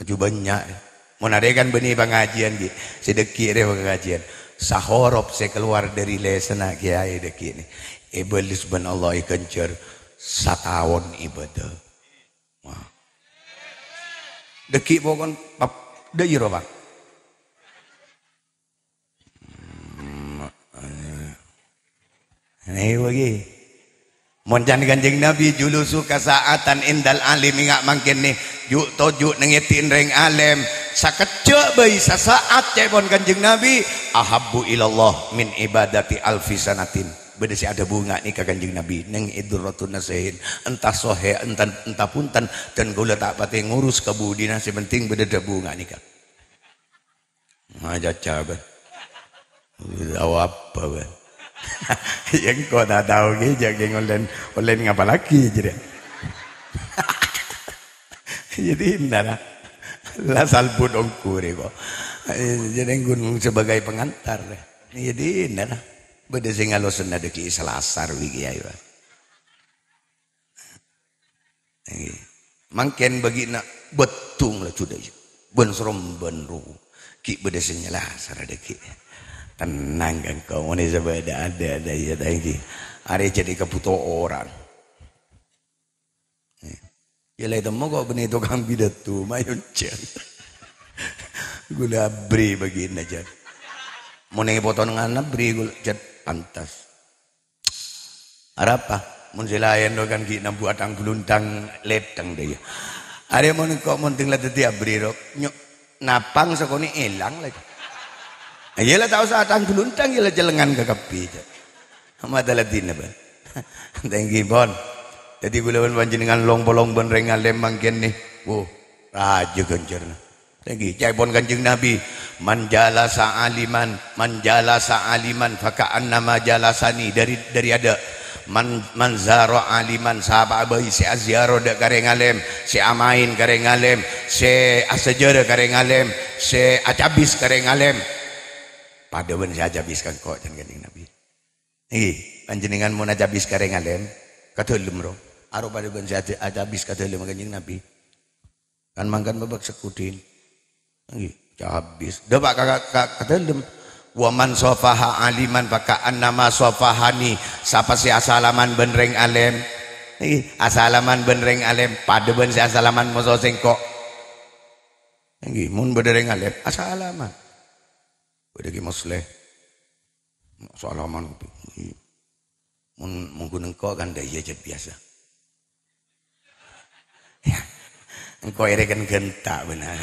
Aju bânnya'. Mon arè kan bânnè pangajiân, ghi. Sè dâggi' rè pangajiân. Sahorop sè kalowar dâri lèsanna kèyaè dâggi' nè, èbâles bân Allah èghânjhâr sataon ibadah. Wah. Dâggi' pokon pap-, dâ' iyâ rowa. Hmm, eh. Nèko ghi. Mon can Kanjeng Nabi, "Julusuka sa'atan indal alim," enga' mangkèn nè, ju' toju' nèng è dhina rèng alèm. Sakejjhâ' bhâi, sasaat ca'èpon Kanjeng Nabi, "Ahabbu ilallah min ibadati alfi sanatin." Bâdâ sè adhâbu nga' nèka Kanjeng Nabi, nèng è Durratun Nasihin. Entah sohè, entah, entah bhunten, dân kaulâ ta' patè ngurus ka budina, sè penting bâdâ dhâbu nga' nèka. Macaca, bân. Tao apa, bân? Ya, engko' ta' tao ghi, jhâ' ghi ngollèn, ollèn ngapa lagi, jârèya. Jadi, nara. La salbut ongghur, kok. Jadi, ghun sebagai pengantar. Jadi, nara. Bâdâ sè ngalosanna dâggi' Selasar, wi, Kèyaè, bân. Ngghi. Mangkèn bâgi'na bâddhung laju dâ' iyâ. Bân serem bân ru. Ghi' bâdâ sè nyala sara dâggi'. Tenang, kan, kaulâ sè bâdâ adâ'-adâ' iyâ, ta' ngghi. Arè jadi kebutuhan orang. Iyâ la ètemmo kok bânnè tokang pidato, mayu jân. Ghulâ abrè bâgi'na, jân. Mon nèng potonganna abrè ghulâ, jân, pantes. Arapa? Mon sè laèn ro kan ghi' nambu atang-bluntang lèthèng dâ' iyâ. Arè mon engko' mon tèng la dhâddhi abrè ro, nyo-, napang sakonè' èlang la. Iyâ la ta' osa atang-bluntang, iyâ la celengan kakabbhi, jâ'. Mata ladinna, bân. Thank you, pon. Dhâddhi ghulâ bân panjhennengngan long-polong bân rèng alèm mangkèn nè. Wo, rajâ ghânjhârna. Lagi, ca'èpon Kanjeng Nabi, "Man jalasa aliman, man jalasa aliman faka'annama jalasani." Dâri, dâri adâ', "Man, man zara aliman," sapa'a bhâi sè aziarah dâ' ka rèng alèm, sè amaèn ka rèng alèm, sè asajârâ ka rèng alèm, sè acabis ka rèng alèm, padâ bân sè acabis ka engko', can Kanjeng Nabi. Ngghi, panjhennengngan mon acabis ka rèng alèm, ka dâlem, ro. Aro padâ bân sè aca-, acabis ka dâlem Kanjeng Nabi. Kan mangkèn bâbâk sekudin. Ngghi, cabis. Dâpa' ka, ka, ka, ka dâlem. "Wa man safaha aliman faka'annama safahani." Sapa sè asalaman bân rèng alèm? Ngghi, asalaman bân rèng alèm. Padâ bân sè asalaman moso sèngko'. Ngghi, mon bâdâ rèng alèm, asalaman. Bâdâ Ki Musleh. Salaman. Mon, mon ghun engko' kan dâ' iyâ jhât biyasa. Ya. Engko' èrèken ghânta' bhender.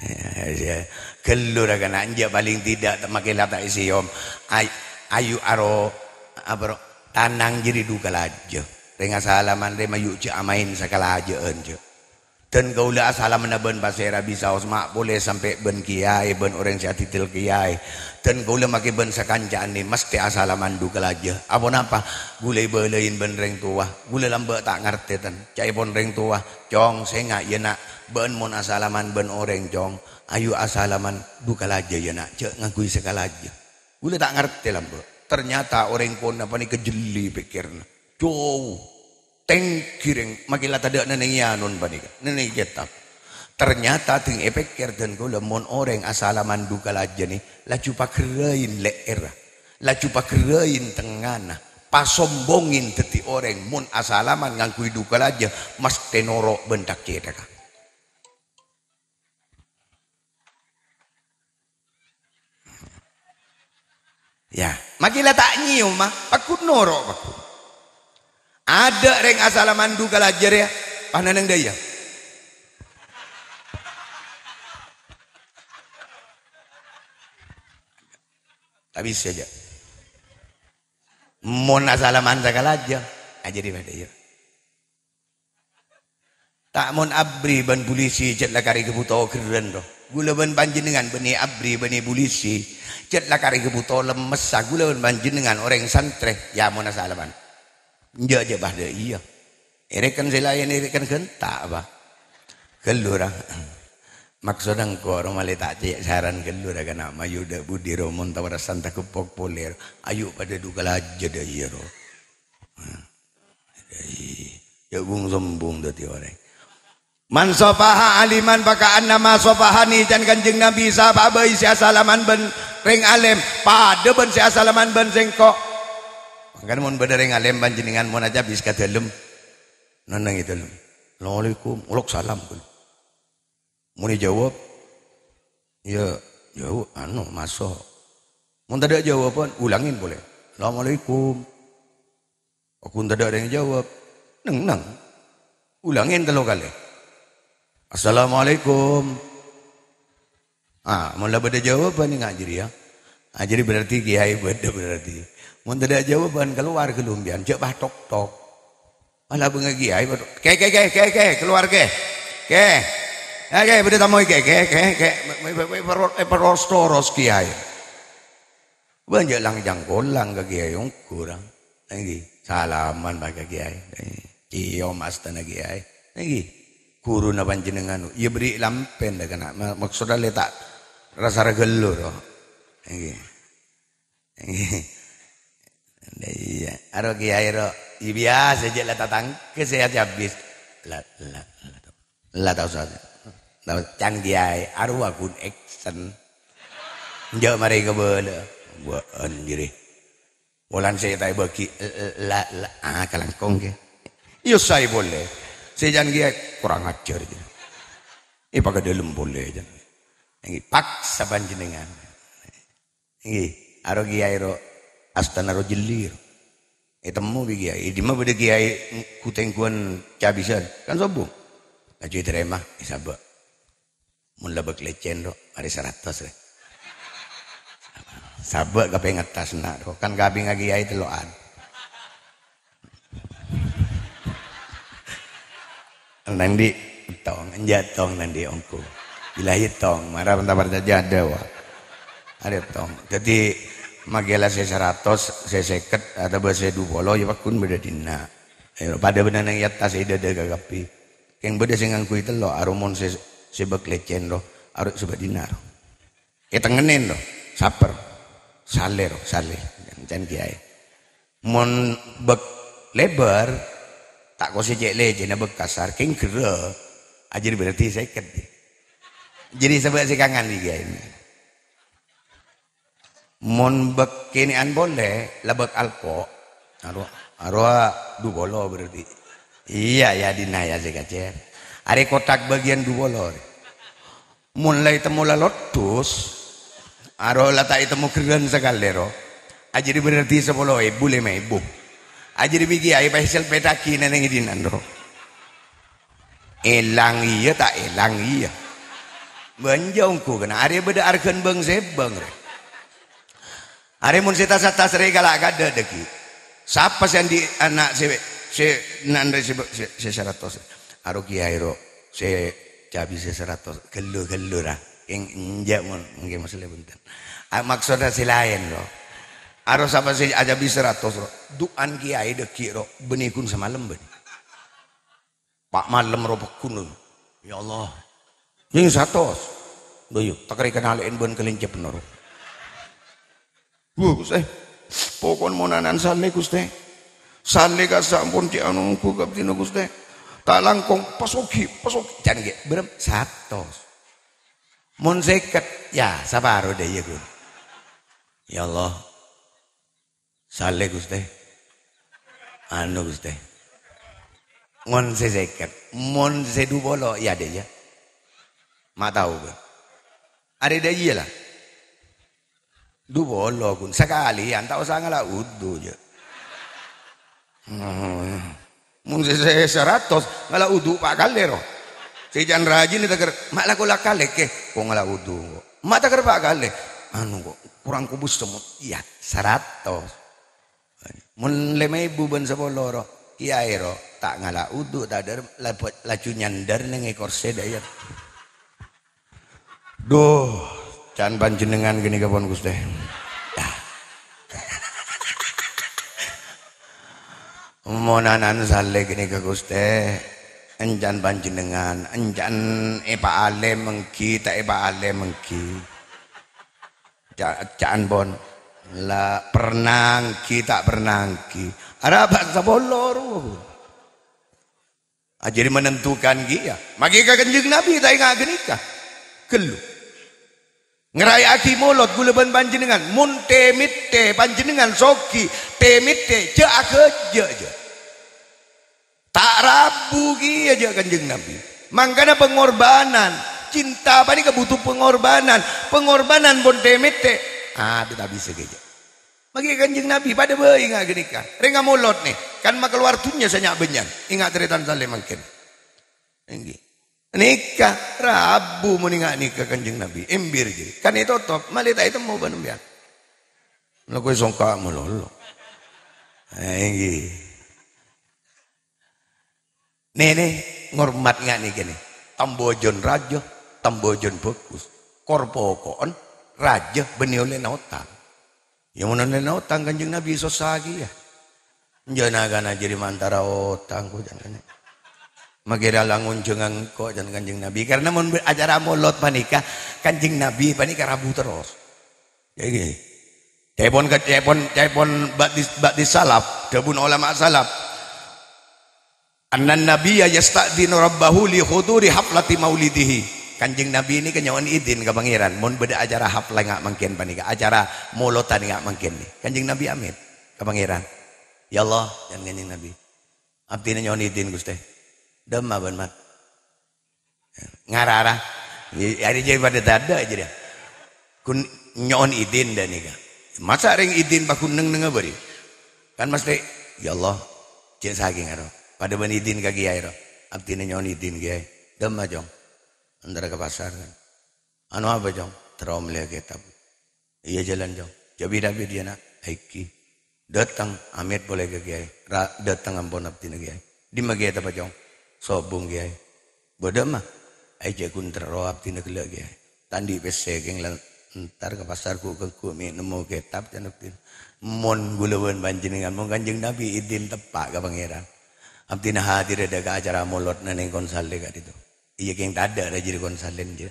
Ya, ya. Ghâllu ra kana', enjâ' paling tidak ta-, makè la ta' èsèyom. Ay-, ayu aro, apa ro, tanang jârèya dhu kalajâ. Rèng asalaman rè mayu' jhâ' amaèn sakalajâ'ân, jhâ'. Dân kaulâ asalamanna bân pasèra bisaos ma' polè sampè' bân kèyaè, bân orèng sè adidil kèyaè. Dân kaulâ makè bân sakanca'an nè mastè asalaman dhu kalajâ. Aponapa? Ghulâ èbâlâi bân rèng towa. Ghulâ lambâ' ta' ngartè, dân. Ca'èpon rèng towa, "Cong, sènga', yâ, Na'. Bâ'na mon asalaman bân orèng, Cong, ayu asalaman dhu kalajâ, yâ, Na'. Jhâ' ngangghuy sakalajâ." Ghulâ ta' ngartè lambâ'. Ternyata orèng kona panèka jhelli pèkkèrra. Jhâu. Tèngghi rèng, makè la tadâ' nèng è anon panèka, nèng è kètab. Ternyata ding èpèkkèr dân kaulâ mon orèng asalaman dhu kalajâ nè, laju paghârâi lè'èrra, laju paghârâi tengngana, pasombongè dhâddhi orèng mon asalaman ngangghuy dhu kalajâ, mastè noro' bân cak-cèthakka. Ya, makè la ta' nyèyoma, pagghun noro', pagghun. Adâ' rèng asalaman dhu kalajâ rèya, pananang dâ' iyâ. Ta' bisa jâ'. Mon asalaman sakalajâ, ajâ dhi padâ, iyâ. Ta' mon ABRI bân pulisi jhât la karè ghâbhuto ghârân, ro. Ghulâ bân panjhennengngan bânnè ABRI bânnè pulisi jhât la karè ghâbhuto lemmessa. Ghulâ bân panjhennengngan orèng santrè, yâ, mon asalaman. Enjâ', jhâ' padâ iyâ. Èrèken sè laèn, èrèken ghânta', apa? Ghâllu, ra. Maksodda engko' ro malè ta' cè' saran ghâllu, ra, kana' mayu dâ' budi, ro, mon tao rassana tageppok polè, ro. Ayu padâ dhu kalajâ dâ' iyâ, ro. Dâ' iyâ. Jhâ' bhung-sombhung dâddhi orèng. "Man safaha aliman faka'annama safahani," can Kanjeng Nabi, sapa bhâi sè asalaman bân rèng alèm, padâ bân sè asalaman bân sèngko'. Mangkana mon bâdâ rèng alèm panjhennengngan mon acabis ka dâlem, nennengngè dâlem. "Assalamualaikum." "Olok salam." Mon èjâwâb, "Iyâ, jâwâ-, anu, maso'." Mon tadâ' jâwâbhân, ulangè polè. "Assalamualaikum." Oghun tadâ' rèng jâwâb, neng-neng. Ulangè tello kalè. "Assalamualaikum." Ah, mon la bâdâ jâwâbhân enga' jârèya. Ah, jârèya berarti kiyaè bâdâ berarti. Mon tadâ' jâwâbhân, kalowar ghâllu sampèyan, jhâ' pas tok-tok. Malah bângal kiyaè, "Kè, kè, kè, kè, kè, kalowar, kè. Kè. Yâ, kè, bâdâ tamoy, kè, kè, kè, kè." Me-, me-, me-, me-, peror-, eh, peros-toros kiyaè. Bân jhâ' lang-jhângkolang ka kiyaè ongghu, ra. Èngghi, salaman pas ka kiyaè. Eh, ciom astana kiyaè. Èngghi, ghuruna panjhennengngan, iyâ bherri' lampèn dâ' kana'. Ma-, maksodda lè ta' ra-sara ghâllu, ro. Èngghi. Èngghi. Iyâ, aro kiyaè, ro. Iyâ, biyasa jhâ' la tatangghâ sè acabis. La, la, la. La tao saja. Tao can kiyaè, arowa ghun action. Enjâ' marè kabâlâ. Bâ'ân jârèya. Wulan sè ta' èbâghi, la, la, ah, kalangkong kè. Iyâ saè polè. Sè can kiyaè kurang ajar jârèya. Èpakadâlem polè can. Èngghi, paksa panjhennengngan. Èngghi, aro kiyaè ro, astana ro jhelli ro. Ètemmo bi' kiyaè, è dimma bâdâ kiyaè gu-, tèngghuwân cabisan, kan sombong. Laju ètarèma, èsabâ'. Mon la bâk lècèn ro, arè saratos rè. Sabâ' kapèng attas na' ro, kan kapèngnga kiyaè tello'an. Nandi' tong, enjâ' tong nandi' ongghu. Bilâ tong, mara bânta parcajâ adâ, wa. Arè tong. Dâddhi, makè la sè saratos, sè sèket, atabâ sè dhu polo, yâ pagghun bâdâ dinna'. Ayo, padâ bânnè neng è attas è dâdâ kakabbhi. Kèng bâdâ sè ngangghuy tello', aro mon sè, sè bâk lècèn ro, aro sè bâdina ro. Ètengngennè ro, saper. Salè ro, salè. Can kiyaè. Mon bâk lèbâr, ta' kosè cè' lècènna bâk kasar, kèng ghârâ, ajârèya berarti sèket. Jârèya sabâ' sè kangan bi' kiyaè. Mon bâk kènè'an polè, la bâk alko'. Aro, arowa dhu polo berarti. Iyâ, yâ, dinna' yâ sè kacèr. Arè kotak bâgiyân dhu polo rè. Mon la ètemmo la loddhus, aro la ta' ètemmo ghârân sakalè ro. Ajârèya berarti sapolo èbu, lèma èbu. Ajârèya bi' kiyaè pèsèl pètaghi neng è dinna' ro. Èlang iyâ, ta' èlang iyâ. Bânjâ ongghu kèna, arè bâdâ arghân bâng-sèbâng rè. Arè mon sè tas-attas rè kala' kadâ' dâggi'. Sapa sè andi' ana' sè, sè nanrè sè, sè, sè saratos? Aro kiyaè ro, sè cabi sè saratos. Ghâllu-ghâllu ra. Kèng enjâ' mon, èngghi maksodda bhunten. A, maksodda sè laèn ro. Aro sapa sè acabi saratos ro? Du'an kiyaè dâggi' ro, bânnè ghun samalem bânnè. Pa' malem ro pagghun, ya Allah. Sè satos. Lho, iyâ, takerrè kanalè'èn bân kalèncèp noro. Wah, Ghustè. Pokokna mon ana'na salè, Ghustè. Salè kassa' ampon cè' anu ongghu kabdhina, Ghustè. Ta' langkong, pasogi, pasogi. Can ghi', bârâmpa? Satos. Mon sèket, ya, saparo dâ' iyâ, ghun. Ya Allah. Salè, Ghustè. Anu, Ghustè. Mon sè sèket, mon sè dhu polo, ya, dâ' iyâ. Ma' tao, ghun. Arè dâ' iyâ, la. Dhu polo, ghun. Sakalèyan, ta' osa ngala' wudu, jâ. Hmm. Mon sè, sè saratos, ngala' wudu pa' kalè, ro. Sè can rajina taker, ma' la-, ko la kalè, kè, ko ngala' wudu, ko. Ma' taker pa' kalè. Anu, ko, kurang kubus semut. Iyâ, saratos. Mon lèma èbu bân sapolo, ro. Iyâ, èro, ta' ngala' wudu, ta' dhâr-, laju nyandhâr neng è korsè dhâ' iyâ. Dhu, can panjhennengngan ghânèka pon, Ghustè. Yâ. Mon ana'na salè ghânèka, Ghustè, èncan panjhennengngan, èncan èpa'alèm èngghi, ta' èpa'alèm èngghi. Ca-, ca'an pon. La pernah èngghi, ta' pernah èngghi. Arapa sapolo ru. Ah, jadi menentukan kèya. Maghi ka Kanjeng Nabi ta' enga' ghânèka. Ghâllu. Ngaraya'aghi molod ghulâ bân panjhennengngan. Mon tè-mettè panjhennengngan soghi, tè-mettè jhâ' aghâjâ', jhâ'. Ta' rabu kèya jhâ' Kanjeng Nabi. Mangkana pengorbanan, cinta panèka butuh pengorbanan. Pengorbanan pon tè-mettè, ah, ta' bisa kèya. Maghi Kanjeng Nabi, padâ bhâi nga' ghânèka. Rèng amolod nè, kan makalowar dhunnya sè nya'-bânnya'. Enga' tarètan salè mangkèn. Èngghi. Nèka, rabu mon enga' nèka Kanjeng Nabi. Èmbir jârèya. Kan ètotop, malè ta' ètemmo bân sampèyan. La kowè songka' malolo. Èngghi. Nè, nè, ngormat nga' nèka nè. Tambâjân rajâ, tambâjân bhâghus. Kor-poko'en rajâ bânnè ollèna otang. Yâ, mon ollèna otang Kanjeng Nabi sossa kèya. Jhâ' na-kana jârèya mantara otang, ko' can kanya. Maghi ra la ngonjhânga engko' can Kanjeng Nabi. Karna mon acara molod panèka, Kanjeng Nabi panèka rabu terros. Yâ, ghi. Ca'èpon, ca'èpon, ca'èpon ba'di, ba'di salaf, dhâbuna ulama salaf. "Annan nabiyya yasta'dzinu rabbahu li huduri haflati maulidihi." Kanjeng Nabi nèka nyo'on idin ka Pangèran, mon bâdâ acara hafla nga' mangkèn panèka, acara molodhân nga' mangkèn nè. Kanjeng Nabi amèt ka Pangèran. "Ya Allah," can Kanjeng Nabi, "abdhina nyo'on idin, Ghustè." "Dâmma bân, Mat?" Ngarara. Arè jârèya padâ tadâ' jârèya. Ghun nyo'on idin dhâ' nèka. Masa' rèng idin paghun neng-nengnga bâri'? Kan mastè, "Ya Allah, cè' sakèng aro. Padâ bân idin ka Kèyaè ro. Abdhina nyo'on idin, Kèyaè." "Dâmma, Cong?" "Entara ka pasar." "Anu apa, Cong?" "Terro mellèya kètab." "Iyâ, jhâlân, Cong." "Jhâ' bit-abit, yâ, Na'." "Èngghi." "Dâteng, amèt polè ka Kèyaè." "Ra, dâteng ampon abdhina, Kèyaè." "Dimma kètabbhâ, Cong?" "Sobung, Kèyaè." "Bâdâ, Ma?" "Ayo, jhâ' ghun terro abdhina ghellâ', Kèyaè. Tandhi' pèssè kèng la entar ka pasar ghu'-kangghu' mè' nemmo kètab can abdhina." Mon ghulâ bân panjhennengngan, mon Kanjeng Nabi idin teppa' ka Pangèran. Abdhina hadir adâ' ka acara molodhâ neng Konsalè ka'dinto. Iyâ, kèng tadâ' ra jârèya Konsalèn jârèya.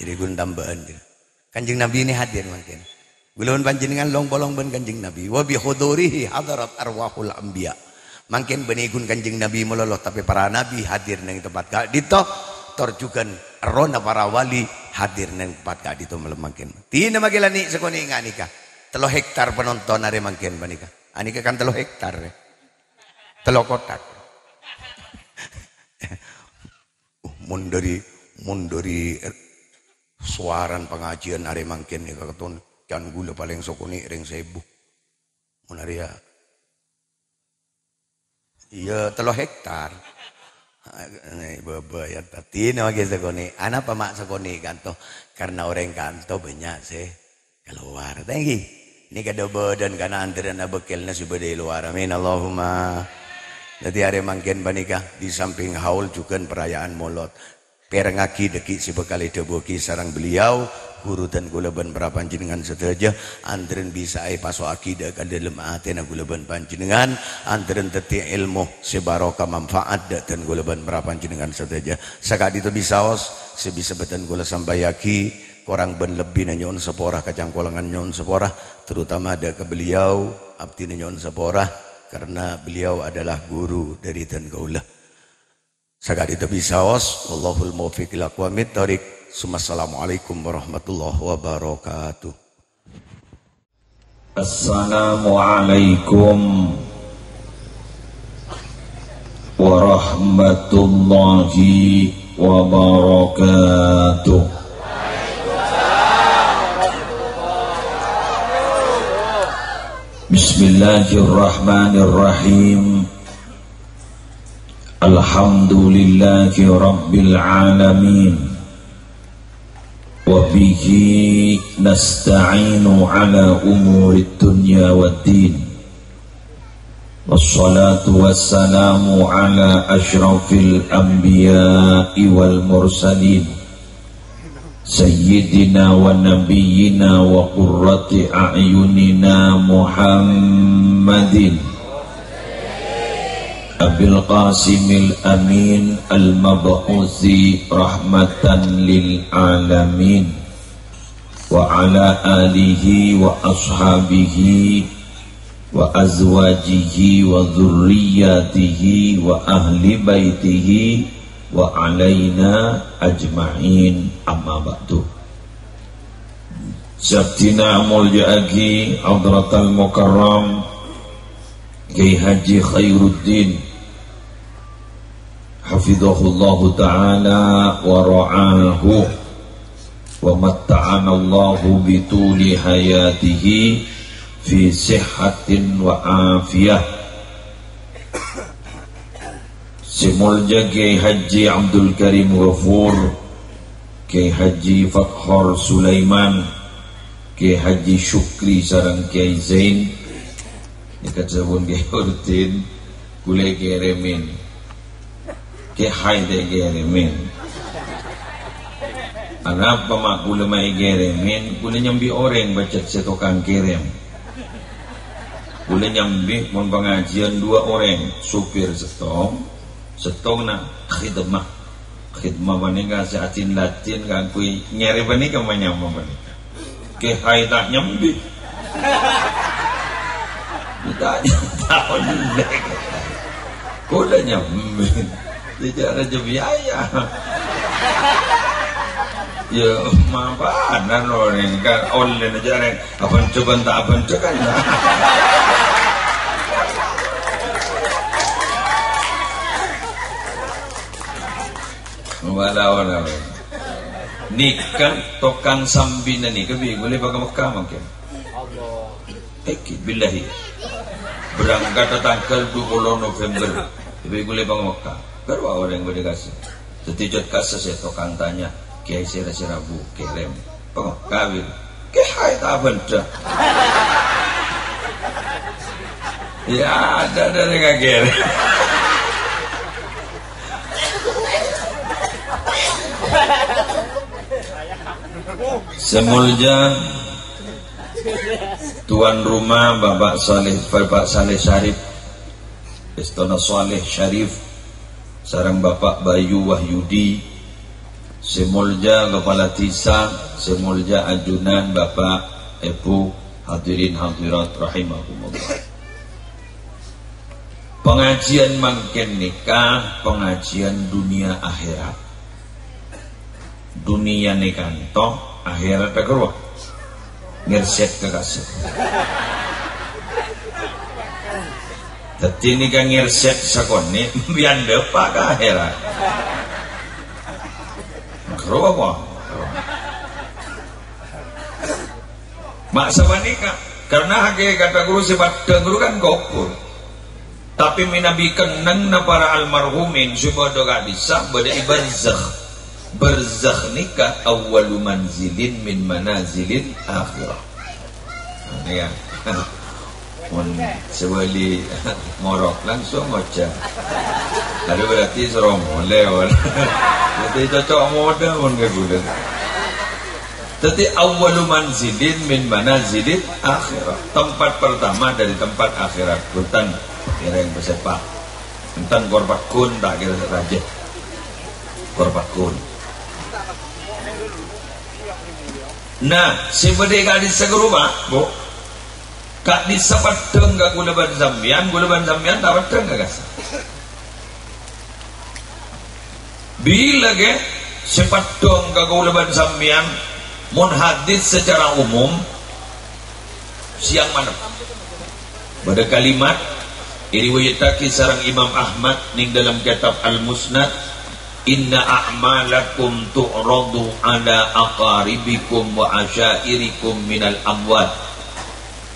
Jârèya ghun tambâ'ân jârèya. Kanjeng Nabi nè hadir mangkèn. Ghulâ bân panjhennengngan long-polong bân Kanjeng Nabi. "Wa bi hudurihi hadarat arwahul anbiya." Mangkèn bânnè ghun Kanjeng Nabi malolo, tapè para nabi hadir neng tempat ka'dinto, tor jhughân errohna para wali hadir neng tempat ka'dinto malem mangkèn. Dina maghi la nè' sakonè' nga' nèka. Tello hektar penonton arè mangkèn panèka. Anèka kan tello hektar, rè. Tello kotak. Uh, mon dhâri, mon dhâri, eh, sowarana pangajiân arè mangkèn nèka katon, can ghulâ palèng sakonè' rèng saèbu. Mon arèya, iyâ, tello hektar. Ah, nè, bâbâ, yâ, tadina maghi sakonè'. Anapa ma' sakonè' kanto? Karna orèng kanto bânnya' sè kalowar. Thank you. Nèka dhâ-bâdhân kana antarana bâkkèlna sè bâdâ è lowar. Amin. Allahumma. Dhâddhi arè mangkèn panèka, di samping haul jhughân perayaan Molod. Pèrengngaghi dhâggi' sè bhâkal èdhâbuwaghi sareng beliau, ghuru dân kaulâ bân para panjhennengngan sadhâjâ, antarana bisa èpaso'aghi dhâ' ka dhâlem atèna kaulâ bân panjhennengngan, antarana dhâddhi èlmo sè barokah manfaat dhâ' dân kaulâ bân para panjhennengngan sadhâjâ. Saka'dinto bisaos sè bisa bhâdhân kaulâ sampayaghi, Korang bân lebbina nyo'on sapora, kacangkolangan nyo'on sapora, terutama dhâ' ka beliau, abdhina nyo'on sapora, karena beliau adalah guru dhâri dân kaulâ. Saka'dinto bisaos, wallahul muwaffiq ila aqwamit thoriq. Summa assalamualaikum warahmatullahi wabarakatuh. Assalamualaikum warahmatullahi wabarakatuh. Bismillahirrahmanirrahim. Alhamdulillahi rabbil alamin. Wa bihi nasta'inu ala umurid dunya wad din. والصلاة والسلام على أشرف الأنبياء والمرسلين، سيدنا ونبينا وقرة أعيننا محمد أبي القاسم الأمين المبعوث رحمة للعالمين، وعلى آله وأصحابه وأزواجه وذرياته وأهل بيته وعلينا أجمعين، أما بعد. Sè abdhina amolja'aghi Hadratal Mukarram Kiai Haji Khairuddin, hafidhahullahu ta'ala wa ra'ahu, wa matta'anallahu bituli hayatihi fi sihhatin wa afiyah. Sè molja Kiai Haji Abdul Karim Ghafur, Kiai Haji Fakhor Sulaiman, Kiai Haji Syukri sareng Kiai Zain. Nèka sabun Kiai Urdin, kulâ èkèrèmè. Kiai Haji ta' èkèrèmè. Anapa ma' kulâ ma' èkèrèmè? Kulâ nyambi orèng bâcet sè tokang kèrèm. Kulâ nyambi mon pangajiân dua orèng, sopir sèttong, sèttongnga khidmah. Khidmah panèka sè adin-ladin kaangghuy nyarè panèka manyama panèka. Kiai Haji ta' nyambi. Ta', ta' ollè. Kulâ nyambi. Tidak ada biaya. Ya, mapanan orèng kan ollè aja rèng. Abân coba ta' abân kan. Wala, wala, wala. Nèka tokang sambina nèka bi' kulâ bâkal Mekka mangkèn. Èngghi, billahi. Berangkat tangghâl dua puluh November. Bi' kulâ bâkal Mekka. Ghâruwa orèng bâdâ kasè. Dhâddhi jhât kasè sè tokang tanya, "Kiai sèra-sèra bu kèrèm?" Bâkal Mekka bi'. Kiai Haji ta' bhendher. Ya, ada, ada yang ngajar. Sè molja tuan rumah Bapak Saleh, Bapak Saleh Syarif, èstona Saleh Syarif, sareng Bapak Bayu Wahyudi, sè molja Kepala Dhisa, sè molja ajunan Bapak, Èbhu, hadirin hadirat rahimakumullah. Pangajiân mangkèn nèka pangajiân dunia akhèrat. Duniyana kanto, akhèratta ghâruwa. Ngèrsèt ka kasè. Dhâddhi nèka ngèrsèt sakonè', bi' anda pa' ka akhèrat. Ghâruwa apa? Ma' sapanèka, karna hakèkatta ghâruwa sè paddhâng ghâruwa kan kobhur. Tapè mènabi kennengnganna para almarhumin sè bâdâ ka'dissa' bâdâ è barzakh. Barzakh nèka awwalu manzilin min manazilil akhirah. Nah, nèka. Mon sè bâli morok langsung ngoca'. Adu berarti soro molè, mon. Berarti cocok model, mon, ka ghulâ. Dhâddhi, awwalu manzilin min manazilil akhirah. Tempat pertama dari tempat akhirat. Bhunten, kèrèng pasèpa'. Enten Kor Paghun, ta' kèra rajâ. Kor Paghun. Nah, sè bâdâ è ka'dissa' ghâruwa, Bu. Ka'dissa' paddhâng ka ghulâ bân sampèyan, ghulâ bân sampèyan ta' paddhâng ka kasè. Bilâ ghi sè paddhâng ka ghulâ bân sampèyan, mon hadis secara umum, siang malem. Bâdâ kalimat èriwayattaghi sareng Imam Ahmad neng dâlem kètab Al-Musnad, "Inna a'malakum tu'radu ala aqaribikum wa asyairikum minal amwat."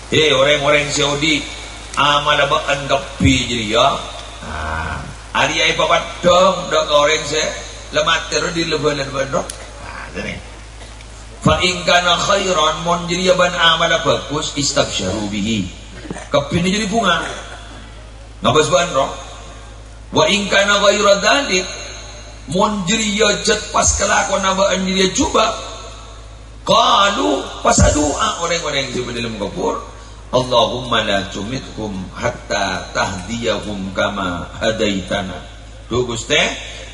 He, orèng-orèng sè odi', amalla bâ'ân kabbhi jârèya, nah, arèya èpapaddhâng dâ' ka orèng sè la matè rowa dhi' la bhâlâna bâ'ân rowa. Nah, jârèya. Fa in kana khairan, mon jârèya bâ'ân amalla bhâghus, istabsyaru bihi. Kabbhina jârèya bhunga. Ngabâs bân, ro? "Wa in kana ghaira dzalik," mon jârèya jhât pas kalakowanna bâ'ân jârèya jhubâ', qalu, pas adu'a orèng-orèng sè bâdâ è alam kobhur, "Allahumma la tumithum hatta tahdiyahum kama hadaitana." Dhu, Ghustè,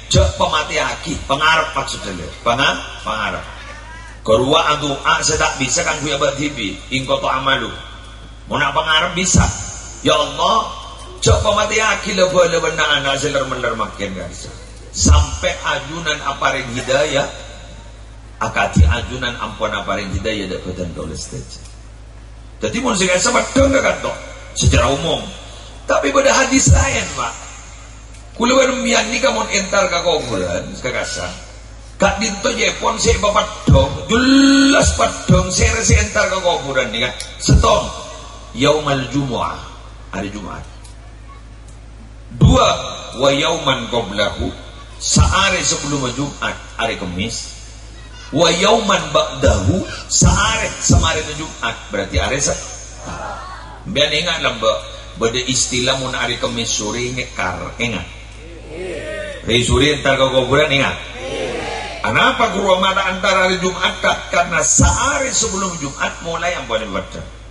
jhâ' pamatèyaghi, pangarep maksodda, panga-, pangarep. Ghâruwa adu'a sè ta' bisa kaangghuy abâ' dhibi', in qata'a amalu. Mon a' pangarep bisa. Ya Allah, jhâ' pamatèyaghi la-bâlâ bân na'-ana' sè lèr-mellèr mangkèn, ka'issa. Sampè' ajunan aparèng hidayah, akadhi ajunan ampon aparèng hidayah dâ' bhâdhân kaulâ sadhâjâ. Dhâddhi, mon sè ka'issa peddhâng ka kanto, secara umum. Tapè bâdâ hadis laèn, Pak. Kaulâ bân sampèyan nèka mon entar ka kobhurân, kakassa. Ka'dinto jâèpon sè èpapeddhâng, jelas peddhâng sè rè sè entar ka kobhurân nèka. Sèttong, yaumal jumu'ah, arè Jum'at. Dua, wa yauman qablahu, saarè sabellumma Jum'at, arè Kemmès. Wa yauman ba'dahu, saarè samarèna Jum'at, berarti arè sa-, sampèyan enga' lambâ', bâdâ istilah mon arè Kemmès sorè ngèkar, enga'? Rè sorè entar ka kobhurân, enga'? Anapa ghuru mata entar arè Jum'at, ta'? Karna saarè sabellum Jum'at molaè ampon èpapeddhâng.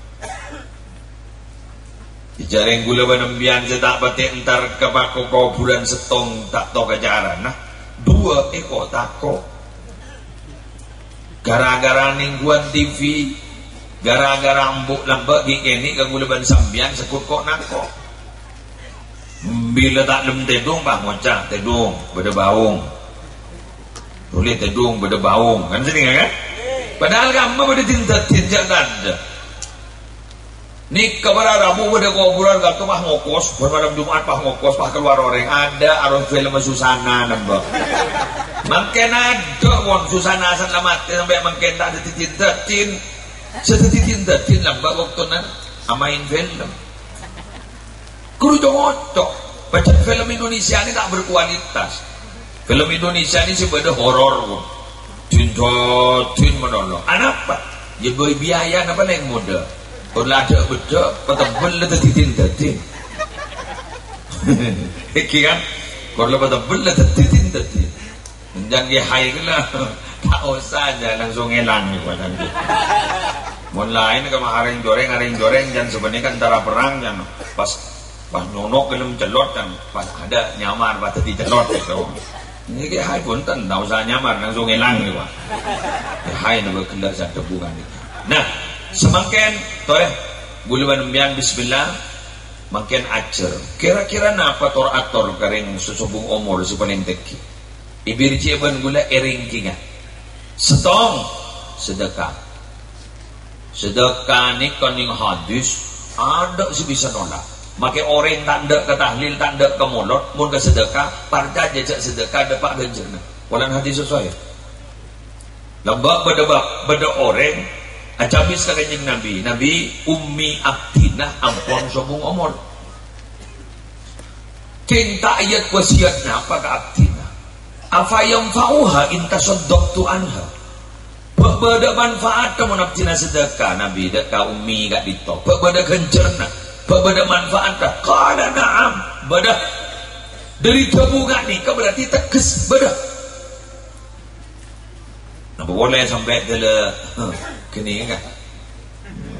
Jhâ' rèng kaulâ bân sampèyan sè ta' patè entar ka pako-, kobhurân sèttong ta' tao ka carana. Dua, èko tako'. Gara-gara nèngghuwân T V, gara-gara embu' lambâ' ghi' kènè' ka kaulâ bân sampèyan sèkut ko'-nako'. Bilâ ta' lem tèdung, pas ngoca', "Tèdung, bâdâ baung." Tolè tèdung, bâdâ baung. Kan sennengnga, kan? Padahal kamma bâdâ din-dâddin, jhâ' tadâ'. Nèka para rabu bâdâ kobhurân, kanto pas ngokos, bân malem Jum'at pas ngokos, pas kalowar orèng. Adâ' aros film Susana nembâ. Mangkèn adâ', mon Susana asalla matè sampè' mangkèn ta' dâddhi din-dâddin. Sè dâddhi din-dâddin lambâ' bâktona amaèn film. Ghuru co-ngoco. Pajhât film Indonesia nè ta' berkualitas. Film Indonesia nè sè bâdâ horor, Bu. Din-dâddin malolo. Anapa? Ya, bâi biaya napa neng modâ? Kor la adâ' beddhâ', patebbel la dâddhi din-dâddin. Èngghi, kan? Kor la patebbel la dâddhi din-dâddin. Jhân kèyaè ghellâ', ta' osa jhân langsung èlang, ghuru, jhân kèyaè. Mon laèn ka ma' arèng-jorèng, arèng-jorèng, jhân sapanèka èntara perrang, jhân pas, pas nyono' ghellem cellot, jhân pas adâ' nyamar pas dâddhi cellot, gitu. Nèka kèyaè bhunten, ta' osa nyamar, langsung èlang, ghuru. Kèyaè napa ghellâ' sè dhâbu kan. Nah, samangkèn, torè, kaulâ bân sampèyan, bismillah, mangkèn ajhâr. Kira-kira napa tor-ator ka rèng sè sobung omor sè palèng tèngghi? Èbirji'â bân kaulâ èrèngkènga. Sèttong, sedekah. Sedekah nèka neng hadis, adâ' sè bisa nolak. Makè orèng ta' endâ' ka tahlil, ta' endâ' ka molod, mon ka sedekah, parcajâ jhâ' sedekah dâpa' ghânjhârânna. Polana hadis sahih. Lambâ' bâdâ bâ-, bâdâ orèng acabis ka Kanjeng Nabi, "Nabi, ummi abdhina ampon sobung omor." Kèng ta' èyat wasiyat napa ka abdhina? "Afa yanfa'uha in tasaddaqtu anha?" Bâ-, bâdâ manfaatta mon abdhina sedekah, Nabi, dâ' ka ummi ka'dinto? Bâ-, bâdâ ghânjhârânna? Bâ-, bâdâ manfaatta? Qala, "Na'am." Bâdâ. Dâri dhâbu ka'nèka berarti tegghes bâdâ. Napa polè sampè' dâlâ, ghânèka.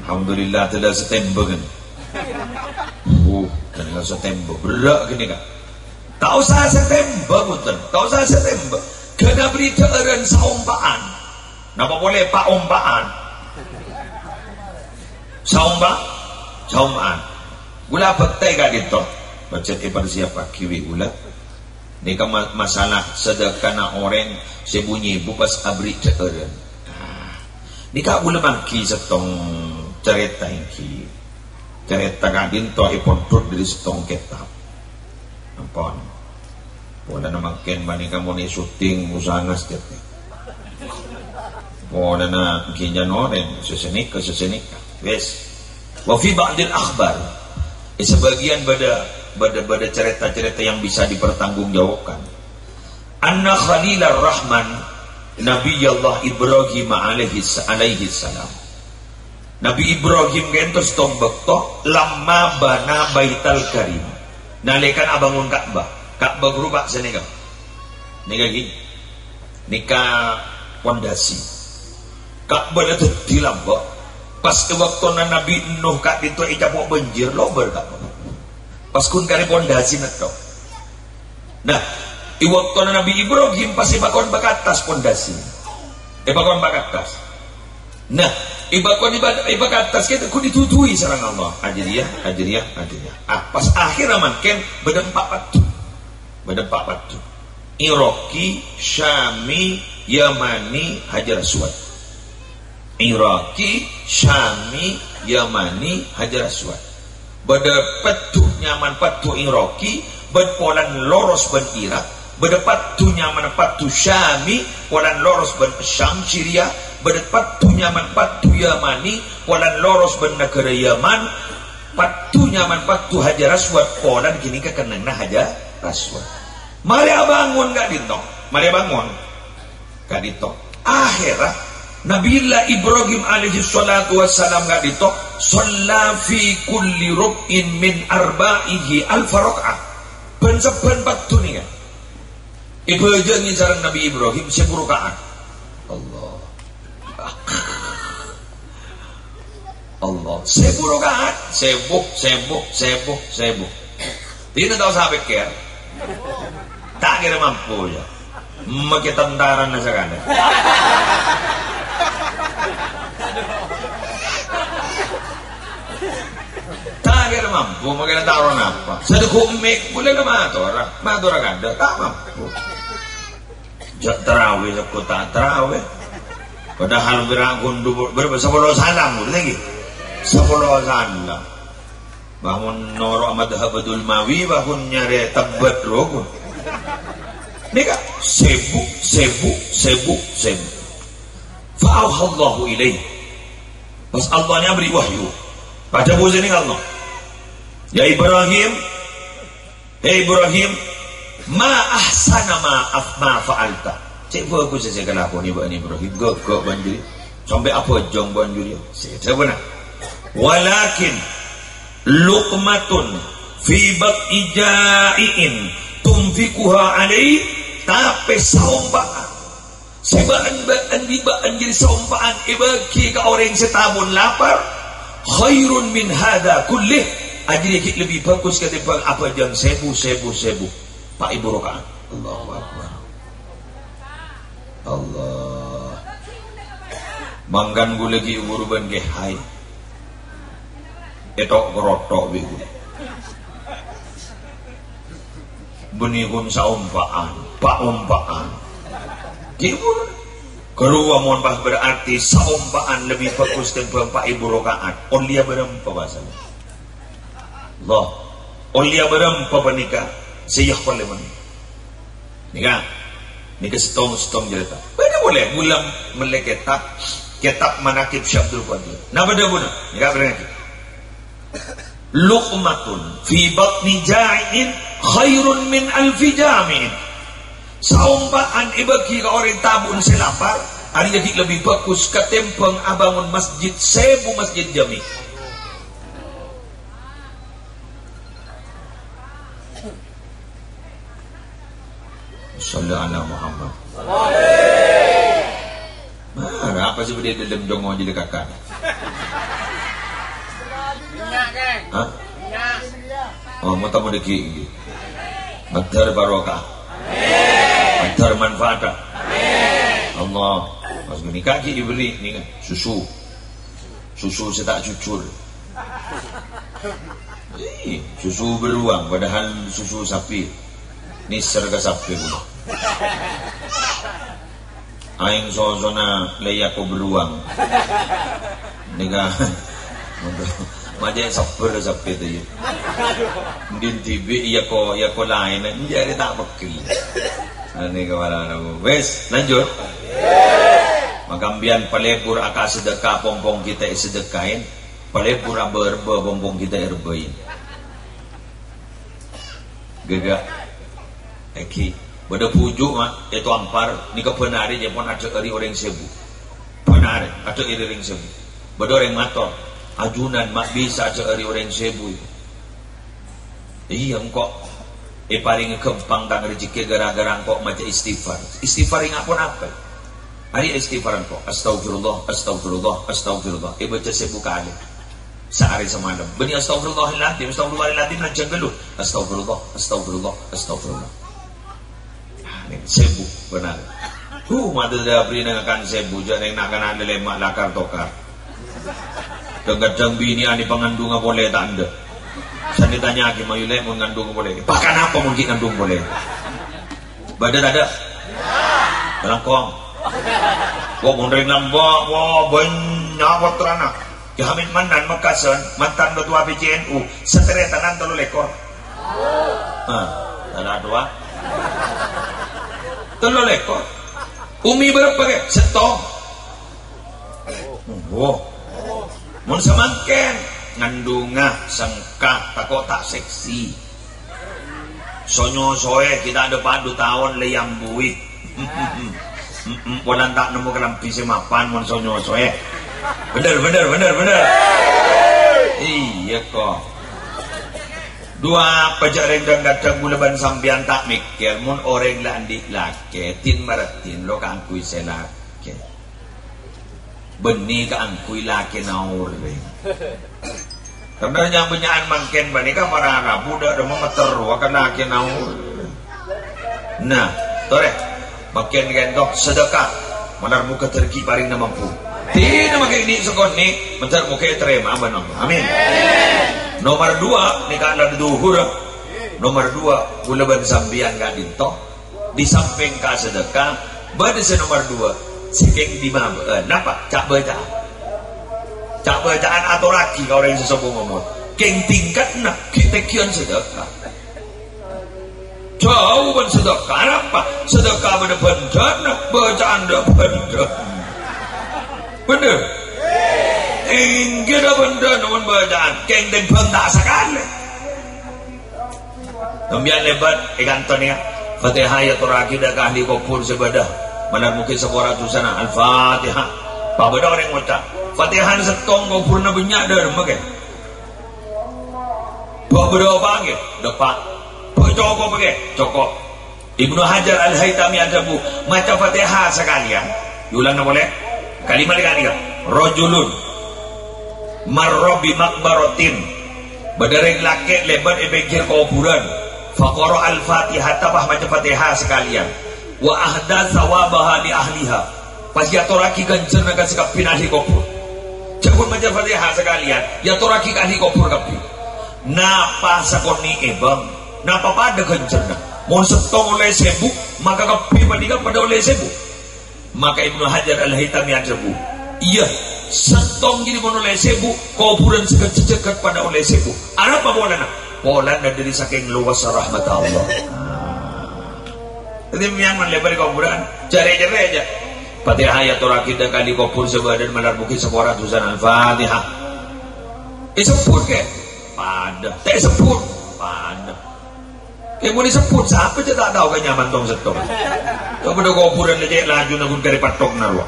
Alhamdulillah, dâlâ satembâ kan. Uh, dâlâ satembâ. Berrâ' ghânèka. Ta' osa satembâ, bhunten. Ta' osa satembâ. Ghâna bâri' dhâ'ârân saompa'an. Napa polè paompa'an? Saompa-, saompa'an. Kaulâ abhâktè ka'dinto. Pajhât èparsiappaghi bi' kaulâ. Nèka ma-, masalah sedekana orèng sè bu-nyebu pas aberri' dhâ'ârân. Nah, nèka kaulâ manggi sèttong carèta èngghi. Carèta ka'dinto èpondhut dâri sèttong kètab. Ampon. Polana mangkèn panèka mon èsyuting usahana satèya. Polana ghi' jhân orèng, sè sanèka, sè sanèka. Wes. Wa fi ba'dil akhbar. È sabâgiyân bâdâ, bâdâ, bâdâ carèta-carèta yang bisa dipertanggungjawabkan. Anna Khalilar Rahman, Nabiyallah Ibrahim alaihi, alaihi salam. Nabi Ibrahim ka'dinto sèttong bâkto lamma bana Baital Karim. Nalèkana abângon Ka'bah, Ka'bah ghuru, Pa', sanèka. Nèka ghi, nèka pondasi. Ka'bah la dhâddhi lambâ'. Pas è bâktona Nabbhi Nuh ka'dinto ècapo' bânjir, lobâr Ka'bah. Pas ghun karè pondasina tho. Nah, è bâktona Nabbhi Ibrahim pas èpakon bâkattas pondasi. Èpakon bâkattas. Nah, èpakon iba-, èbâkattas kèta ghun èdudui sareng Allah. Ajâriyâ, ajâriyâ, ajâriyâ. Ah, pas akhèrra mangkèn bâdâ empa' paddhu. Bâdâ empa' paddhu. Iraqi, Syami, Yamani, Hajar Aswad. Iraqi, Syami, Yamani, Hajar Aswad. Bâdâ paddhu nyamana paddhu Iraqi, bân polana loros bân Irak. Bâdâ paddhu nyamana paddhu Syami, polana loros bân Syam, Syria. Bâdâ paddhu nyamana paddhu Yamani, polana loros bân naghârâ Yaman. Paddhu nyamana paddhu Hajar Aswad, polana ghânèka kennengnganna Hajar Aswad. Marè abângon ka'dinto. Marè abângon. Ka'dinto. Akhèrra, Nabiyullah Ibrahim alaihi salatu wassalam ka'dinto, "Shalla fi kulli rub'in min arba'ihi alfa rak'ah." Bân-sabbhân paddhu nèka èbhâjângè sareng Nabbhi Ibrahim sèbu raka'at. Allah. Allah. Sèbu raka'at. Sèbu, sèbu, sèbu, sèbu. Dinah ta' osa pèkkèr. Ta' kèra mampu, yâ. Makè tentarana sakalè. Ta' kèra mampu, makè tentarana apa? Sadhâghu mik, bulâ la matora. Matora kandhâ, ta' mampu. Jhâ' tarawè, sèko ta' tarawè. Padahal pèra' ghun du-, bârâmpa? Sapolo salam, ghun, lagi. Sapolo salam. Bâh, mon noro' madhab Dulmawi, bâh, ghun nyarè tebbhât rowa, ghun. Nèka, sèbu, sèbu, sèbu, sèbu. Fa auhallahu ilaihi. Pas Allah nyabri wahyu. Padâ bhâjâna Allah. "Ya Ibrahim, he Ibrahim, ma ahsana ma af-, ma fa'alta." Cè' bhâghus sè èkalakonè bâ'na Ibrahim. Ghâghâ' bân jârèya. Sampè' abhâjâng bân jârèya. Sè dhâbuna. "Walakin luqmatun fi batni ja'i'in tunfiquha alaihi." Tapè saompa'an sè bâ'ân, bâ'ân, bi' bâ'ân jârèya saompa'an èbâghi ka orèng sè tabun lapar, khairun min hadza kullih, ajârèya ghi' lebbi bhâghus katèmbhâng abhâjâng sèbu, sèbu, sèbu. Pa' èbu raka'at. Allahu Akbar. Allah. Mangkana ghulâ ghi' buru bân kèhaè. Èto'-koroto' bi' ghulâ. Bânnè ghun saompa'an, pa' ompa'an. Ghi' buru. Ghâruwa mon pas berarti saompa'an lebbi bhâghus tèmbhâng pa' èbu raka'at. Ollèya bârâmpa pasal? Allah. Ollèya bârâmpa panèka sè èyakola mènè? Nèka, nèka sèttong-sèttong carèta. Bâdâ polè, ghulâ mellè kètab, kètab Manaqib Syekh Abdul Qadir. Napa dhâbuna? Nèka, bârângngaghi. "Luqmatun fi batni ja'i'in khairun min alfi jami'in." Saompa'an èbâghi ka orèng tabun sè lapar, arèya ghi' lebbi bhâghus katèmbhâng abângon masjid sèbu masjid jami'. Shalli ala Muhammad. Mara apa sih budi dalam dongo jadi kakak? Hah? Oh, mau tamu deki. Adhar barokah. Adhar manfaat. Allah. Pas gini kaki diberi ni kan susu. Susu sè ta' jujur. Ih, susu beruang, padahal susu sapi. Nèser ka sapi. Aèng sosona lè èyako beruang. Nèka, ma' cè' sabbhâr sapi tu, yâ. Ndin dhibi' èyako, èyako laèn, ènjâ' rè ta' pegghel. Ane kepala aku. Wes, lanjut. Maka mbiyan palebur aka sedekah, pong-pong kita sedekahin. Palebur abâ-, rebâ, pong-pong kita erbâin. Gâgâ. Èngghi. Bâdâ bhuju', ma', èto ampar, nèka bân arè, jâ' pon adhâ'âri orèng sèbu. Bân arè, adhâ'âri orèng sèbu. Bâdâ orèng mator, "Ajunan, ma' bisa adhâ'âri orèng sèbu." Iyâ, engko' èparèngè ghâmpang tang rejhekkè gara-gara engko' maca istighfar. Istighfar enga' ponapa? Arèya istighfar engko', "Astaghfirullah, astaghfirullah, astaghfirullah." Èbâca sèbu kalè. Saarè samalem. Bânnè astaghfirullahaladzim, astaghfirullahaladzim, lanjhâng ghâllu. "Astaghfirullah, astaghfirullah, astaghfirullah." Ah, nèng sèbu, bhender. Huh, matè dâbrina ngakan sèbu, jhâ' nèng na'-kana' lèlèma' lakar tokar. Kadhâng-kadhâng binè'an èpangandhunga polè ta' endâ'. San ètanya'aghi, "Mayu, Lè', mon ngandhung polè?" "Pakan apa mon ghi' ngandhung polè?" Bâdâ tadâ'? Langkong. Wah, mon rèng lambâ', wah, bânnya' pottrana. Kè Hamid Mannan Mekkasân, mantan ketua P C N U, satèya tanan tello lèkor. Ah, salah dua. Tello lèkor. Umi bârâmpa, Kè? Sèttong. Wah. Mon samangkèn, ngandhunga, sengka, tako' ta' seksi. So-nyosoè, ghi' ta' dâpa' du taon lè èambuwi. Mm-mm, polan ta' nemmo kalambhi sè mapan mon so-nyosoè. Bhender, bhender, bhender, bhender. Iyâ, ko'. Dua pajhât rèng kadhâng kaulâ bân sampèyan ta' mèkkèr, mon orèng la andi' lakè, din-maraddin lo kaangghuy sè lakè. Bânnè kaangghuy lakèna orèng. Karna nya-, bânnya'an mangkèn panèka para rabu dâ' remma metter rowa ka lakèna orèng. Nah, torè. Mangkèn kènto sedekah. Malar moghâ dârghi parèngna mampu. Dinah mangkèn ni' sakonè', mandhâr moghâ ètarèma bân Allah. Amin. Nomor dua, nèka la dhuhur. Nomor dua, kaulâ bân sampèyan ka'dinto. Di samping ka sedekah, bâdâ sè nomor dua, sè kèng dimabâ'ân. Napa? Ca'-bâca'an. Ca'-bâca'an atorraghi ka orèng sè sompong omor. Kèng tingkatna, ghi' tènggiyân sedekah. Jhâu bân sedekah. Napa? Sedekah bâdâ bhândhâna, bâca'an bâdâ bhândhâna. Bhender? Èngghi bâdâ bhândhâna mon bâca'an. Kèng tèmbhâng ta' sakalè. Sampèyan lèbât è kanto nèka. Fatihah èyatorraghi dâ' ka ahli kobhur sè bâdâ. Malar moghâ èsapora dusana. Al-Fatihah. Pas bâdâ orèng ngoca', "Fatihana sèttong, kobhurna bânnya', dâ' remma, Kè?" Bâ' bâdâ apa, Kè? Dâpa'. Bâ' cokop, Kè? Cokop. Ibnu Hajar Al-Haytami adhâbu, maca Fatihah sakalèyan. Èolangna polè. Kalimat ka'dinto. Rajulun marra bi maqbaratin. Bâdâ rèng lakè' lèbât è pèngghir kobhurân. Faqara al-Fatihata, pas maca Fatihah sakalèyan. Wa ahda tsawabaha li ahliha. Pas èyatorraghi ghânjhârânna ka sakabbhiyânna ahli kobhur. Jhâ' pon maca Fatihah sakalèyan, èyatorraghi ka ahli kobhur kabbhi. Napa sakonè'è, Bâng? Napa padâ ghânjhârânna? Mon sèttong ollè sèbu, maka kabbhi panèka padâ ollè sèbu. Maka Ibnu Hajar Al-Haytami adhâbu, "Iyâ, sèttong ghi' mon ollè sèbu, kobhurân sè ghâjjhâ jhâghât padâ ollè sèbu." Arapa polana? Polana dâri sakèng lowassa rahmatta Allah. Dhâddhi, mèyan mon lèbât è kobhurân, jhârè-jhârè jhâ'. Fatihah èyatorraghi dâ' ka ahli kobhur sè bâdâ, malar moghâ èsapora dusana. Al-Fatihah. Èsebbhut, Kè? Padâ. Ta' èsebbhut? Padâ. Kè mon èsebbhut, sapa jhâ' ta' tao ka nyaman tong-sèttong. Coba dâ' kobhurân cè' lajuna ghun karè patthokna rowa.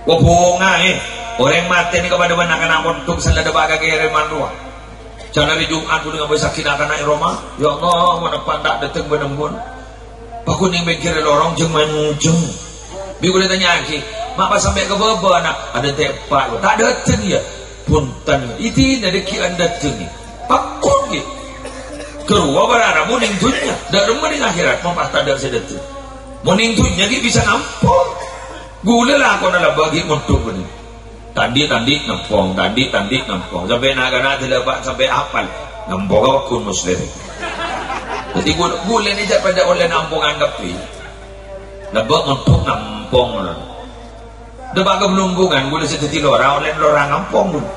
Wa bhunga, eh. Orèng matè nèka padâ bân na'-kana' mondhuk sè la dâpa' ka kèrèman rowa. Jhâ' arè Jum'at bhuru ngabâsaghi na'-kana' è roma. Ya Allah, mon eppa' ta' dâteng bân embun. Paghun neng pèngghirrâ lorong jhâng-manjhâng. Bi' kaulâ ètanya'aghi, "Ma' pas sampè' ka bâbâ, Na'?" "Adântè' eppa', ta' dâteng, yâ." "Bhunten, èdina dâggi'ân dâteng." Paghun, yâ. Ghâruwa para rabu neng dhunnya, dâ' remma neng akhèrat, mon pas tadâ' sè dâteng. Mon neng dhunnya ghi' bisa ngampong. Ghulâ lakona la bâgi' mondhuk bânnè. Tandhi', tandhi', ngampong, tandhi', tandhi', ngampong. Sampè' na'-kana' dilâpa' sampè' apal. Ngampong apa ghun Muslim? Dhâddhi ghul-, ghulâ nèka jhâ' padâ ollè nampongan kabbhi. Lebâ' ngebbhuk ngampong. Dâpa' ka Blumbungan, ghulâ sè dhâddhi lora, ollè lora ngampong, ghulâ.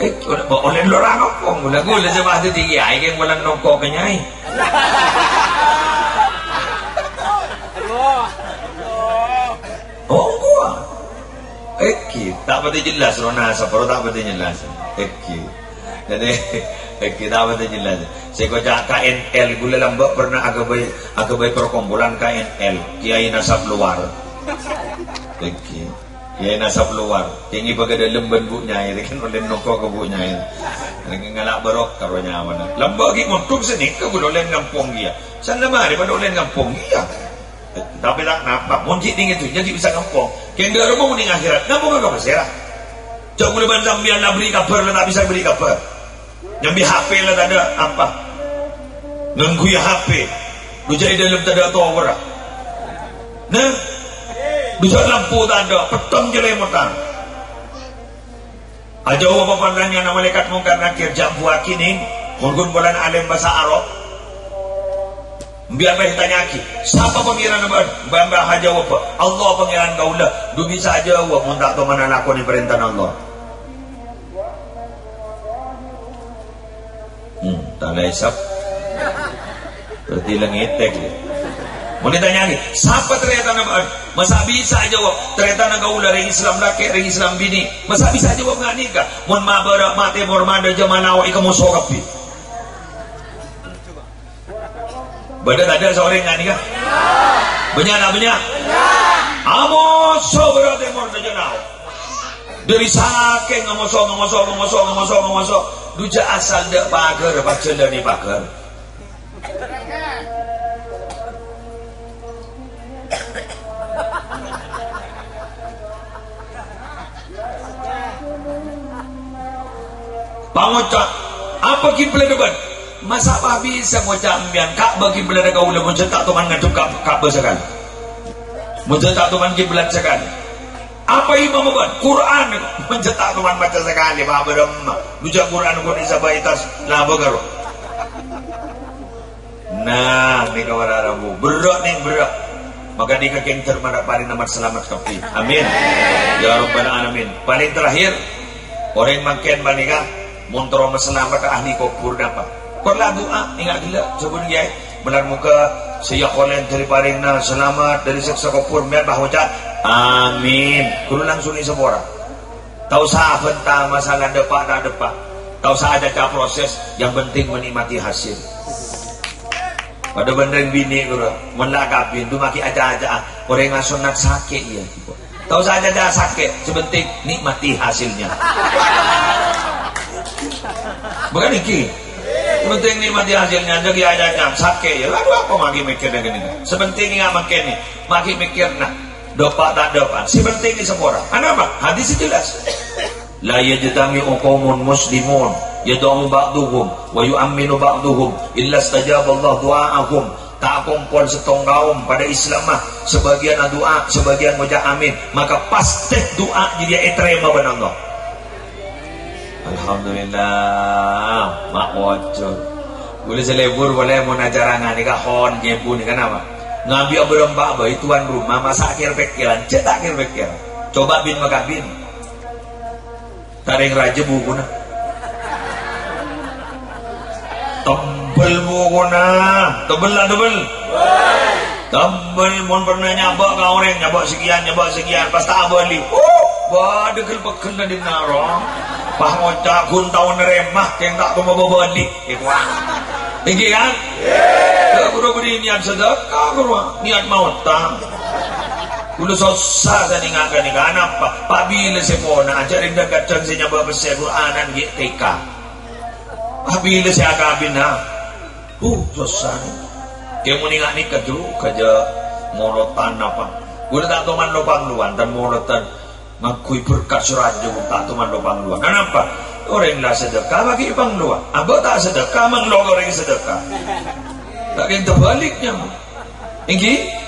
Eh, ollè, ollè lora ngampong, ghulâ. Ghulâ sè pas dhâddhi kèyaè, kèng ghulâ nongko' ka nyai. Oh, ghuwâ. Èngghi, ta' patè jelas, Rona, saporo ta' patè jelas. Èngghi. Dhâddhi, èngghi, ta' patè jelas. Sè koca' K N L, ghulâ lambâ' pernah aghâbây, aghâbây perkumpulan K N L, Kiai Nasab Luar. Èngghi. Iyâ, nasab lowar. Kèng èbâgâ dâlem bân Bu' Nyaè, kan ollè nongko' ka Bu' Nyaè. Nèng ngala' barokah ro nyawana. Lambâ' ghi' mondhuk sanèka bâdâ ollè ngampong kèya. Sanna marè bâdâ ollè ngampong kèya. Tapè ta' napa, mon ghi' nèng è dhunnya ghi' bisa ngampong. Kèng dâ' remma mon nèng akhèrat, ngampong ka pasèra? Jhâ' kaulâ bân sampèyan la bherri' kabhâr, la ta' bisa bherri' kabhâr. Nyambi H P la tadâ' apa. Ngangghuy H P. Dhu jhâ' è dâlem tadâ' towerra. Nah. Dhu jhâ' lampu tadâ', pettong cèlèmotan. Ajâwâb apa partanyaan malaèkat Mungkar Nakir, jhâ' buwâghi nèng, ghun-ghun polana alèm bhâsa Arab. Bi' apa ètanya'aghi, "Sapa Pangèranna bâ'na?" Bâ'-bâ' ajâwâb, "Allah Pangèran kaulâ." Dhu bisa ajâwâb, mon ta' toman alakonè parèntana Allah. Hmm, ta' la èsap. Berarti la ngètèk, yâ. Mon ètanya'aghi, "Sapa tarètanna bâ'na?" Masa' bisa ajâwâb, "Tarètanna kaulâ rèng Islam lakè', rèng Islam binè'." Masa' bisa ajâwâb nga' nèka? Mon ma' bârâ', ma' tèmor, ma' dâjâ, ma' nawa' èkamoso kabbhi. Bâdâ tadâ' sè orèng nga' nèka? Bânnya' ta' bânnya'? Amoso bârâ' tèmor dâjâ nawa'. Dâri sakèng ngamoso, ngamoso, ngamoso, ngamoso, ngamoso. Dhu jhâ' asal dâ' pagâr, pas jhâlân è pagâr. Pangoca', "Apa kiblatna bâ'na?" Masa' pas bisa ngoca' sampèyan, "Ka'bah kiblatna kaulâ, mon jhâ' ta' toman ngaddhep Ka'-, Ka'bah sakalè. Mon jhâ' ta' toman kiblat sakalè." "Apa imamma bâ'na?" "Qur'an, mon jhâ' ta' toman maca sakalè, pa' bârâmma. Dhu jhâ' Qur'an ghun èsabâ' è attas laba karo." Nah, nèka para rabu. Berrâ' nèng berrâ'. Maka nèka kèng ter mara parèng namat salamet kabbhi. Amin. Ya Rabbal Alamin. Paling terakhir, orèng mangkèn panèka, mon terro masalamet ahli kobhur napa? Perlu du'a, enga' ghellâ', jhâbun kèyaè. Malar moghâ sè èyakolen dâri parèngna salamet dâri sèksa kobhur, mènta ngoca', "Amin." Ghuru langsung èsapora. Ta' osa abânta masalah dâpa' ta' dâpa'. Ta' osa acaca proses, yang penting menikmati hasil. Padâ bân rèng binè', ghuru. Mon la kabin, dhu maghi aca-aca'a. Orèng asonnat sakè', iyâ. Ta' osa aca-aca'a sakè', sè penting nikmati hasilnya. Bukan iki. Sè penting nikmati hasilnya, jhâ' aca-aca'a sakè', iyâ. Lalu apa maghi mèkkèrra ghânèka? Sè penting enga' mangkèn, maghi mèkkèrra. Dâpa' ta' dâpa', sè penting èsapora. Anapa? Hadis jelas. "La yajtami'u qaumun muslimun yad'u ba'duhum wa yu'amminu ba'duhum illa istajaba Allah du'a'ahum." Ta' akompol sèttong kaum padâ Islamma, sabâgiyân adu'a, sabâgiyân ngoca' amin, maka pastè du'a jârèya ètarèma bân Allah. Alhamdulillah, ma' wojud. Bulâ sè lebur polè mon acara nga' nèka hon ngebu nèka napa? Ngambi abârâmpa bhâi tuan rumah masa' kèr-pèkkèran, cè' ta' kèr-pèkkèr. Coba bin makabin. Tarèng rajâ bukuna. Tebel bukuna. Tebel ta' tebel? Tebel, mon pernah nyabâ' ka orèng, nyabâ' sekian, nyabâ' sekian, pas ta' abâli. Uh, bâdâ gel-pegel nadi naro. Pas ngoca' ghun tao narèma, kèng ta' tao mabâbâli. Èkowa. Èngghi, kan? Ghâ' ghuru bâdâ niat sedekah, ghuru niat maotang. Ghulâ sossa sanènga' ghânèka, anapa? Apabila sè pona, ajâ' rèng dhâ-, kadhâng sè nyabâ' pèssè Qur'anan ghi' T K. Apabila sè akabin, ha? Uh, sossa. Kèng mon ènga' nèka jhughâ jâ' molotan napa? Ghulâ ta' toman lopang lowan, tan molotan. Ngangghuy berkat sè rajâ, ta' toman lopang lowan. Anapa? Orèng la sedekah, maghi panglowa. Abâ' ta' sedekah, manglo orèng sedekah. Ta' kèng terbâliknya. Èngghi?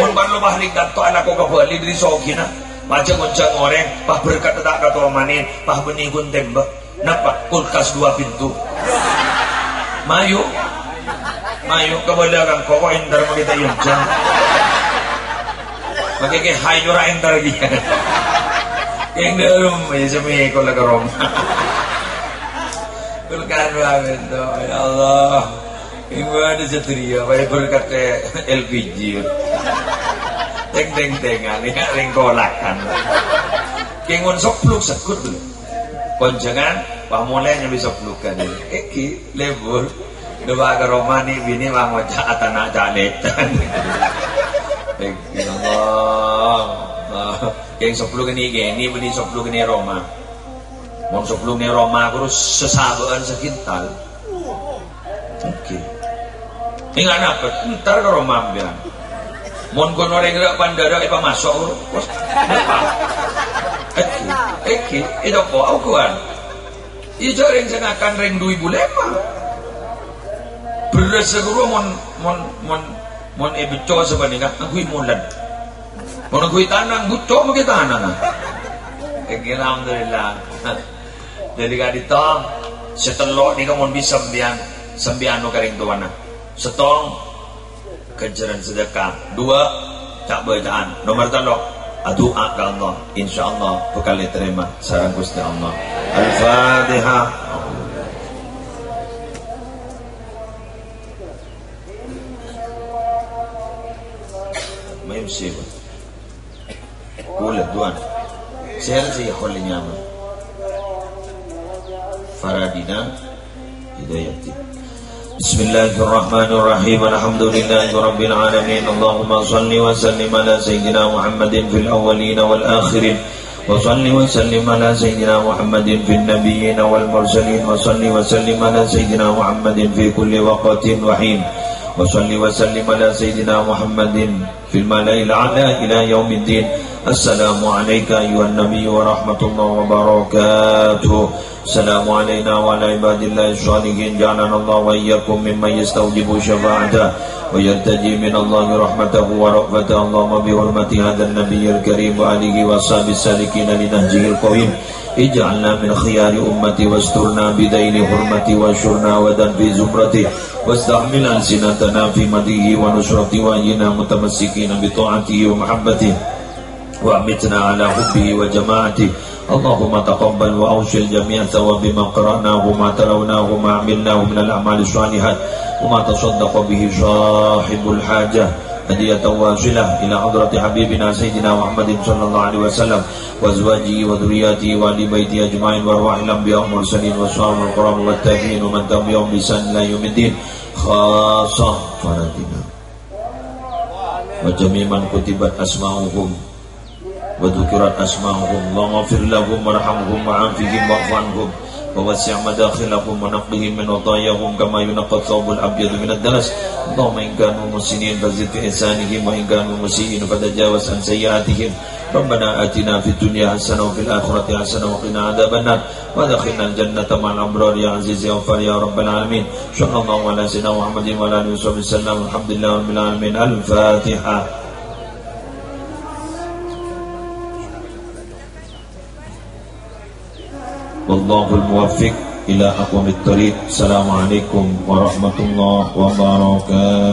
Mon parlo pas rèng tanto alako kabâli dâri sogina. Pajâ ngoncang orèng, pas berkat ta' katomanè, pas bânnè ghun tembhâk. Napa? Kulkas dua pintu. Mayu. Mayu, kabâlâ kangko, kok èntar makè ta' èonjhâng. Makè kè hayu ra èntar ghi. Kèng dârum, ya, sè mèko la ka roma. Kulkas dua pintu, ya Allah. Ibu ada satria, apa ya berkat L P G. Teng, teng, tengan, ya, rèng kolakan. Kèng mon sepuluh sekut dulu. Konjhângan, pas molè nyambi sepuluh kali. Èngghi, lebur. Dua ka roma nè binè mangoca' atana' calècan. Èngghi, Allah. Allah. Kèng sabellunna kènè', kènè' bânnè sabellunna kènè' roma. Mon sabellunna roma terros sasabâ'ân sakintal. Oke. Enggak napa, entar ka roma sampèyan. Mon ghun orèng ra' pandara èpamaso', terros. Oke. Oke, itu apa? Aku kan. Iyâ, jhâ' rèng sè ngakan rèng du èbu lèma. Bherrâs ghuru mon, mon, mon, mon èbecco' sapanèka, ngangghuy molèn. Mon ngangghuy tanang, bucco' mangkè tanang. Èngghi, alhamdulillah. Dhâddhi ka'dinto, sè tello' nèka mon bisa sampèyan, sampèyan anu ka rèng towana. Sèttong, ghânjhârân sedekah. Dua, ca'-bâca'an. Nomer tello', adu'a ka Allah. Insyaallah bhâkal ètarèma sareng Ghustè Allah. Al-Fatihah. Main siapa? Kula tuan. Saya sih kholenya. Faradina Hidayati. Bismillahirrahmanirrahim. Alhamdulillahirabbil alamin. Allahumma shalli wa sallim ala sayyidina Muhammadin fil awwalin wal akhirin. Wa shalli wa sallim ala sayyidina Muhammadin fin nabiyyin wal mursalin. Wa shalli wa sallim ala sayyidina Muhammadin fi kulli waqtin wa hin. Wa shalli wa sallim ala sayyidina Muhammadin fil mala'il a'la ila yaumiddin. Assalamu alaika ayyuhan nabiyyu wa rahmatullahi wa barakatuh. Assalamu alaina wa ala ibadillahi shalihin. Ja'alanallahu wa iyyakum mimman yastaujibu syafa'ata wa yartaji minallahi rahmatahu wa ra'fata. Allahumma bi hurmati hadzan nabiyyil karim wa alihi wa ashabis salikin li nahjihil qawim. Ij'alna min khiyari ummati wasturna bidaini hurmati wa syurna wa dan fi zumrati. Wasta'mil alsinatana fi madhihi wa nusrati wa ayyina mutamassikina bi ta'atihi wa mahabbatihi. Wa amitna ala hubbihi wa jama'atihi. Allahumma taqabbal wa awsil jami'a thawabi ma qara'nahu, ma talawnahu, ma amilnahu minal a'mali shalihat, wa ma tasaddaqa bihi sahibul hajah, hadiyatan wasilah ila hadrati habibina sayyidina Muhammadin sallallahu alaihi wasallam. Wa azwajihi wa dzurriyyatihi wa ahli baitihi ajma'in wa arwahil anbiya wal mursalin wa ashabil kiram wat tabi'in wa man tabi'ahum bi ihsan ila yaumiddin. Khassah faradina. Wa jami'i man kutibat asma'uhum wa dzukirat asma'uhum. Allahumma ighfir lahum warhamhum wa'afihim wa'fu anhum. Wa wassi' madakhilahum wa naqqihim min khatayahum kama yunaqqa thawbul abyadu minad danas. Allahumma in kanu muhsinin fazid fi ihsanihim wa in kanu musi'in fatajawaz an sayyi'atihim. Rabbana atina fid dunya hasanah wa fil akhirati hasanah wa qina adzabannar. Wa adkhilnal jannata ma'al abrar ya aziz ya ghaffar ya rabbal alamin. Sallallahu ala sayyidina Muhammadin wa ala alihi wa sahbihi wasallam. Alhamdulillahi rabbil alamin. Al-Fatihah. Wallahul muwaffiq ila aqwamit thariq. Assalamualaikum warahmatullahi wabarakatuh.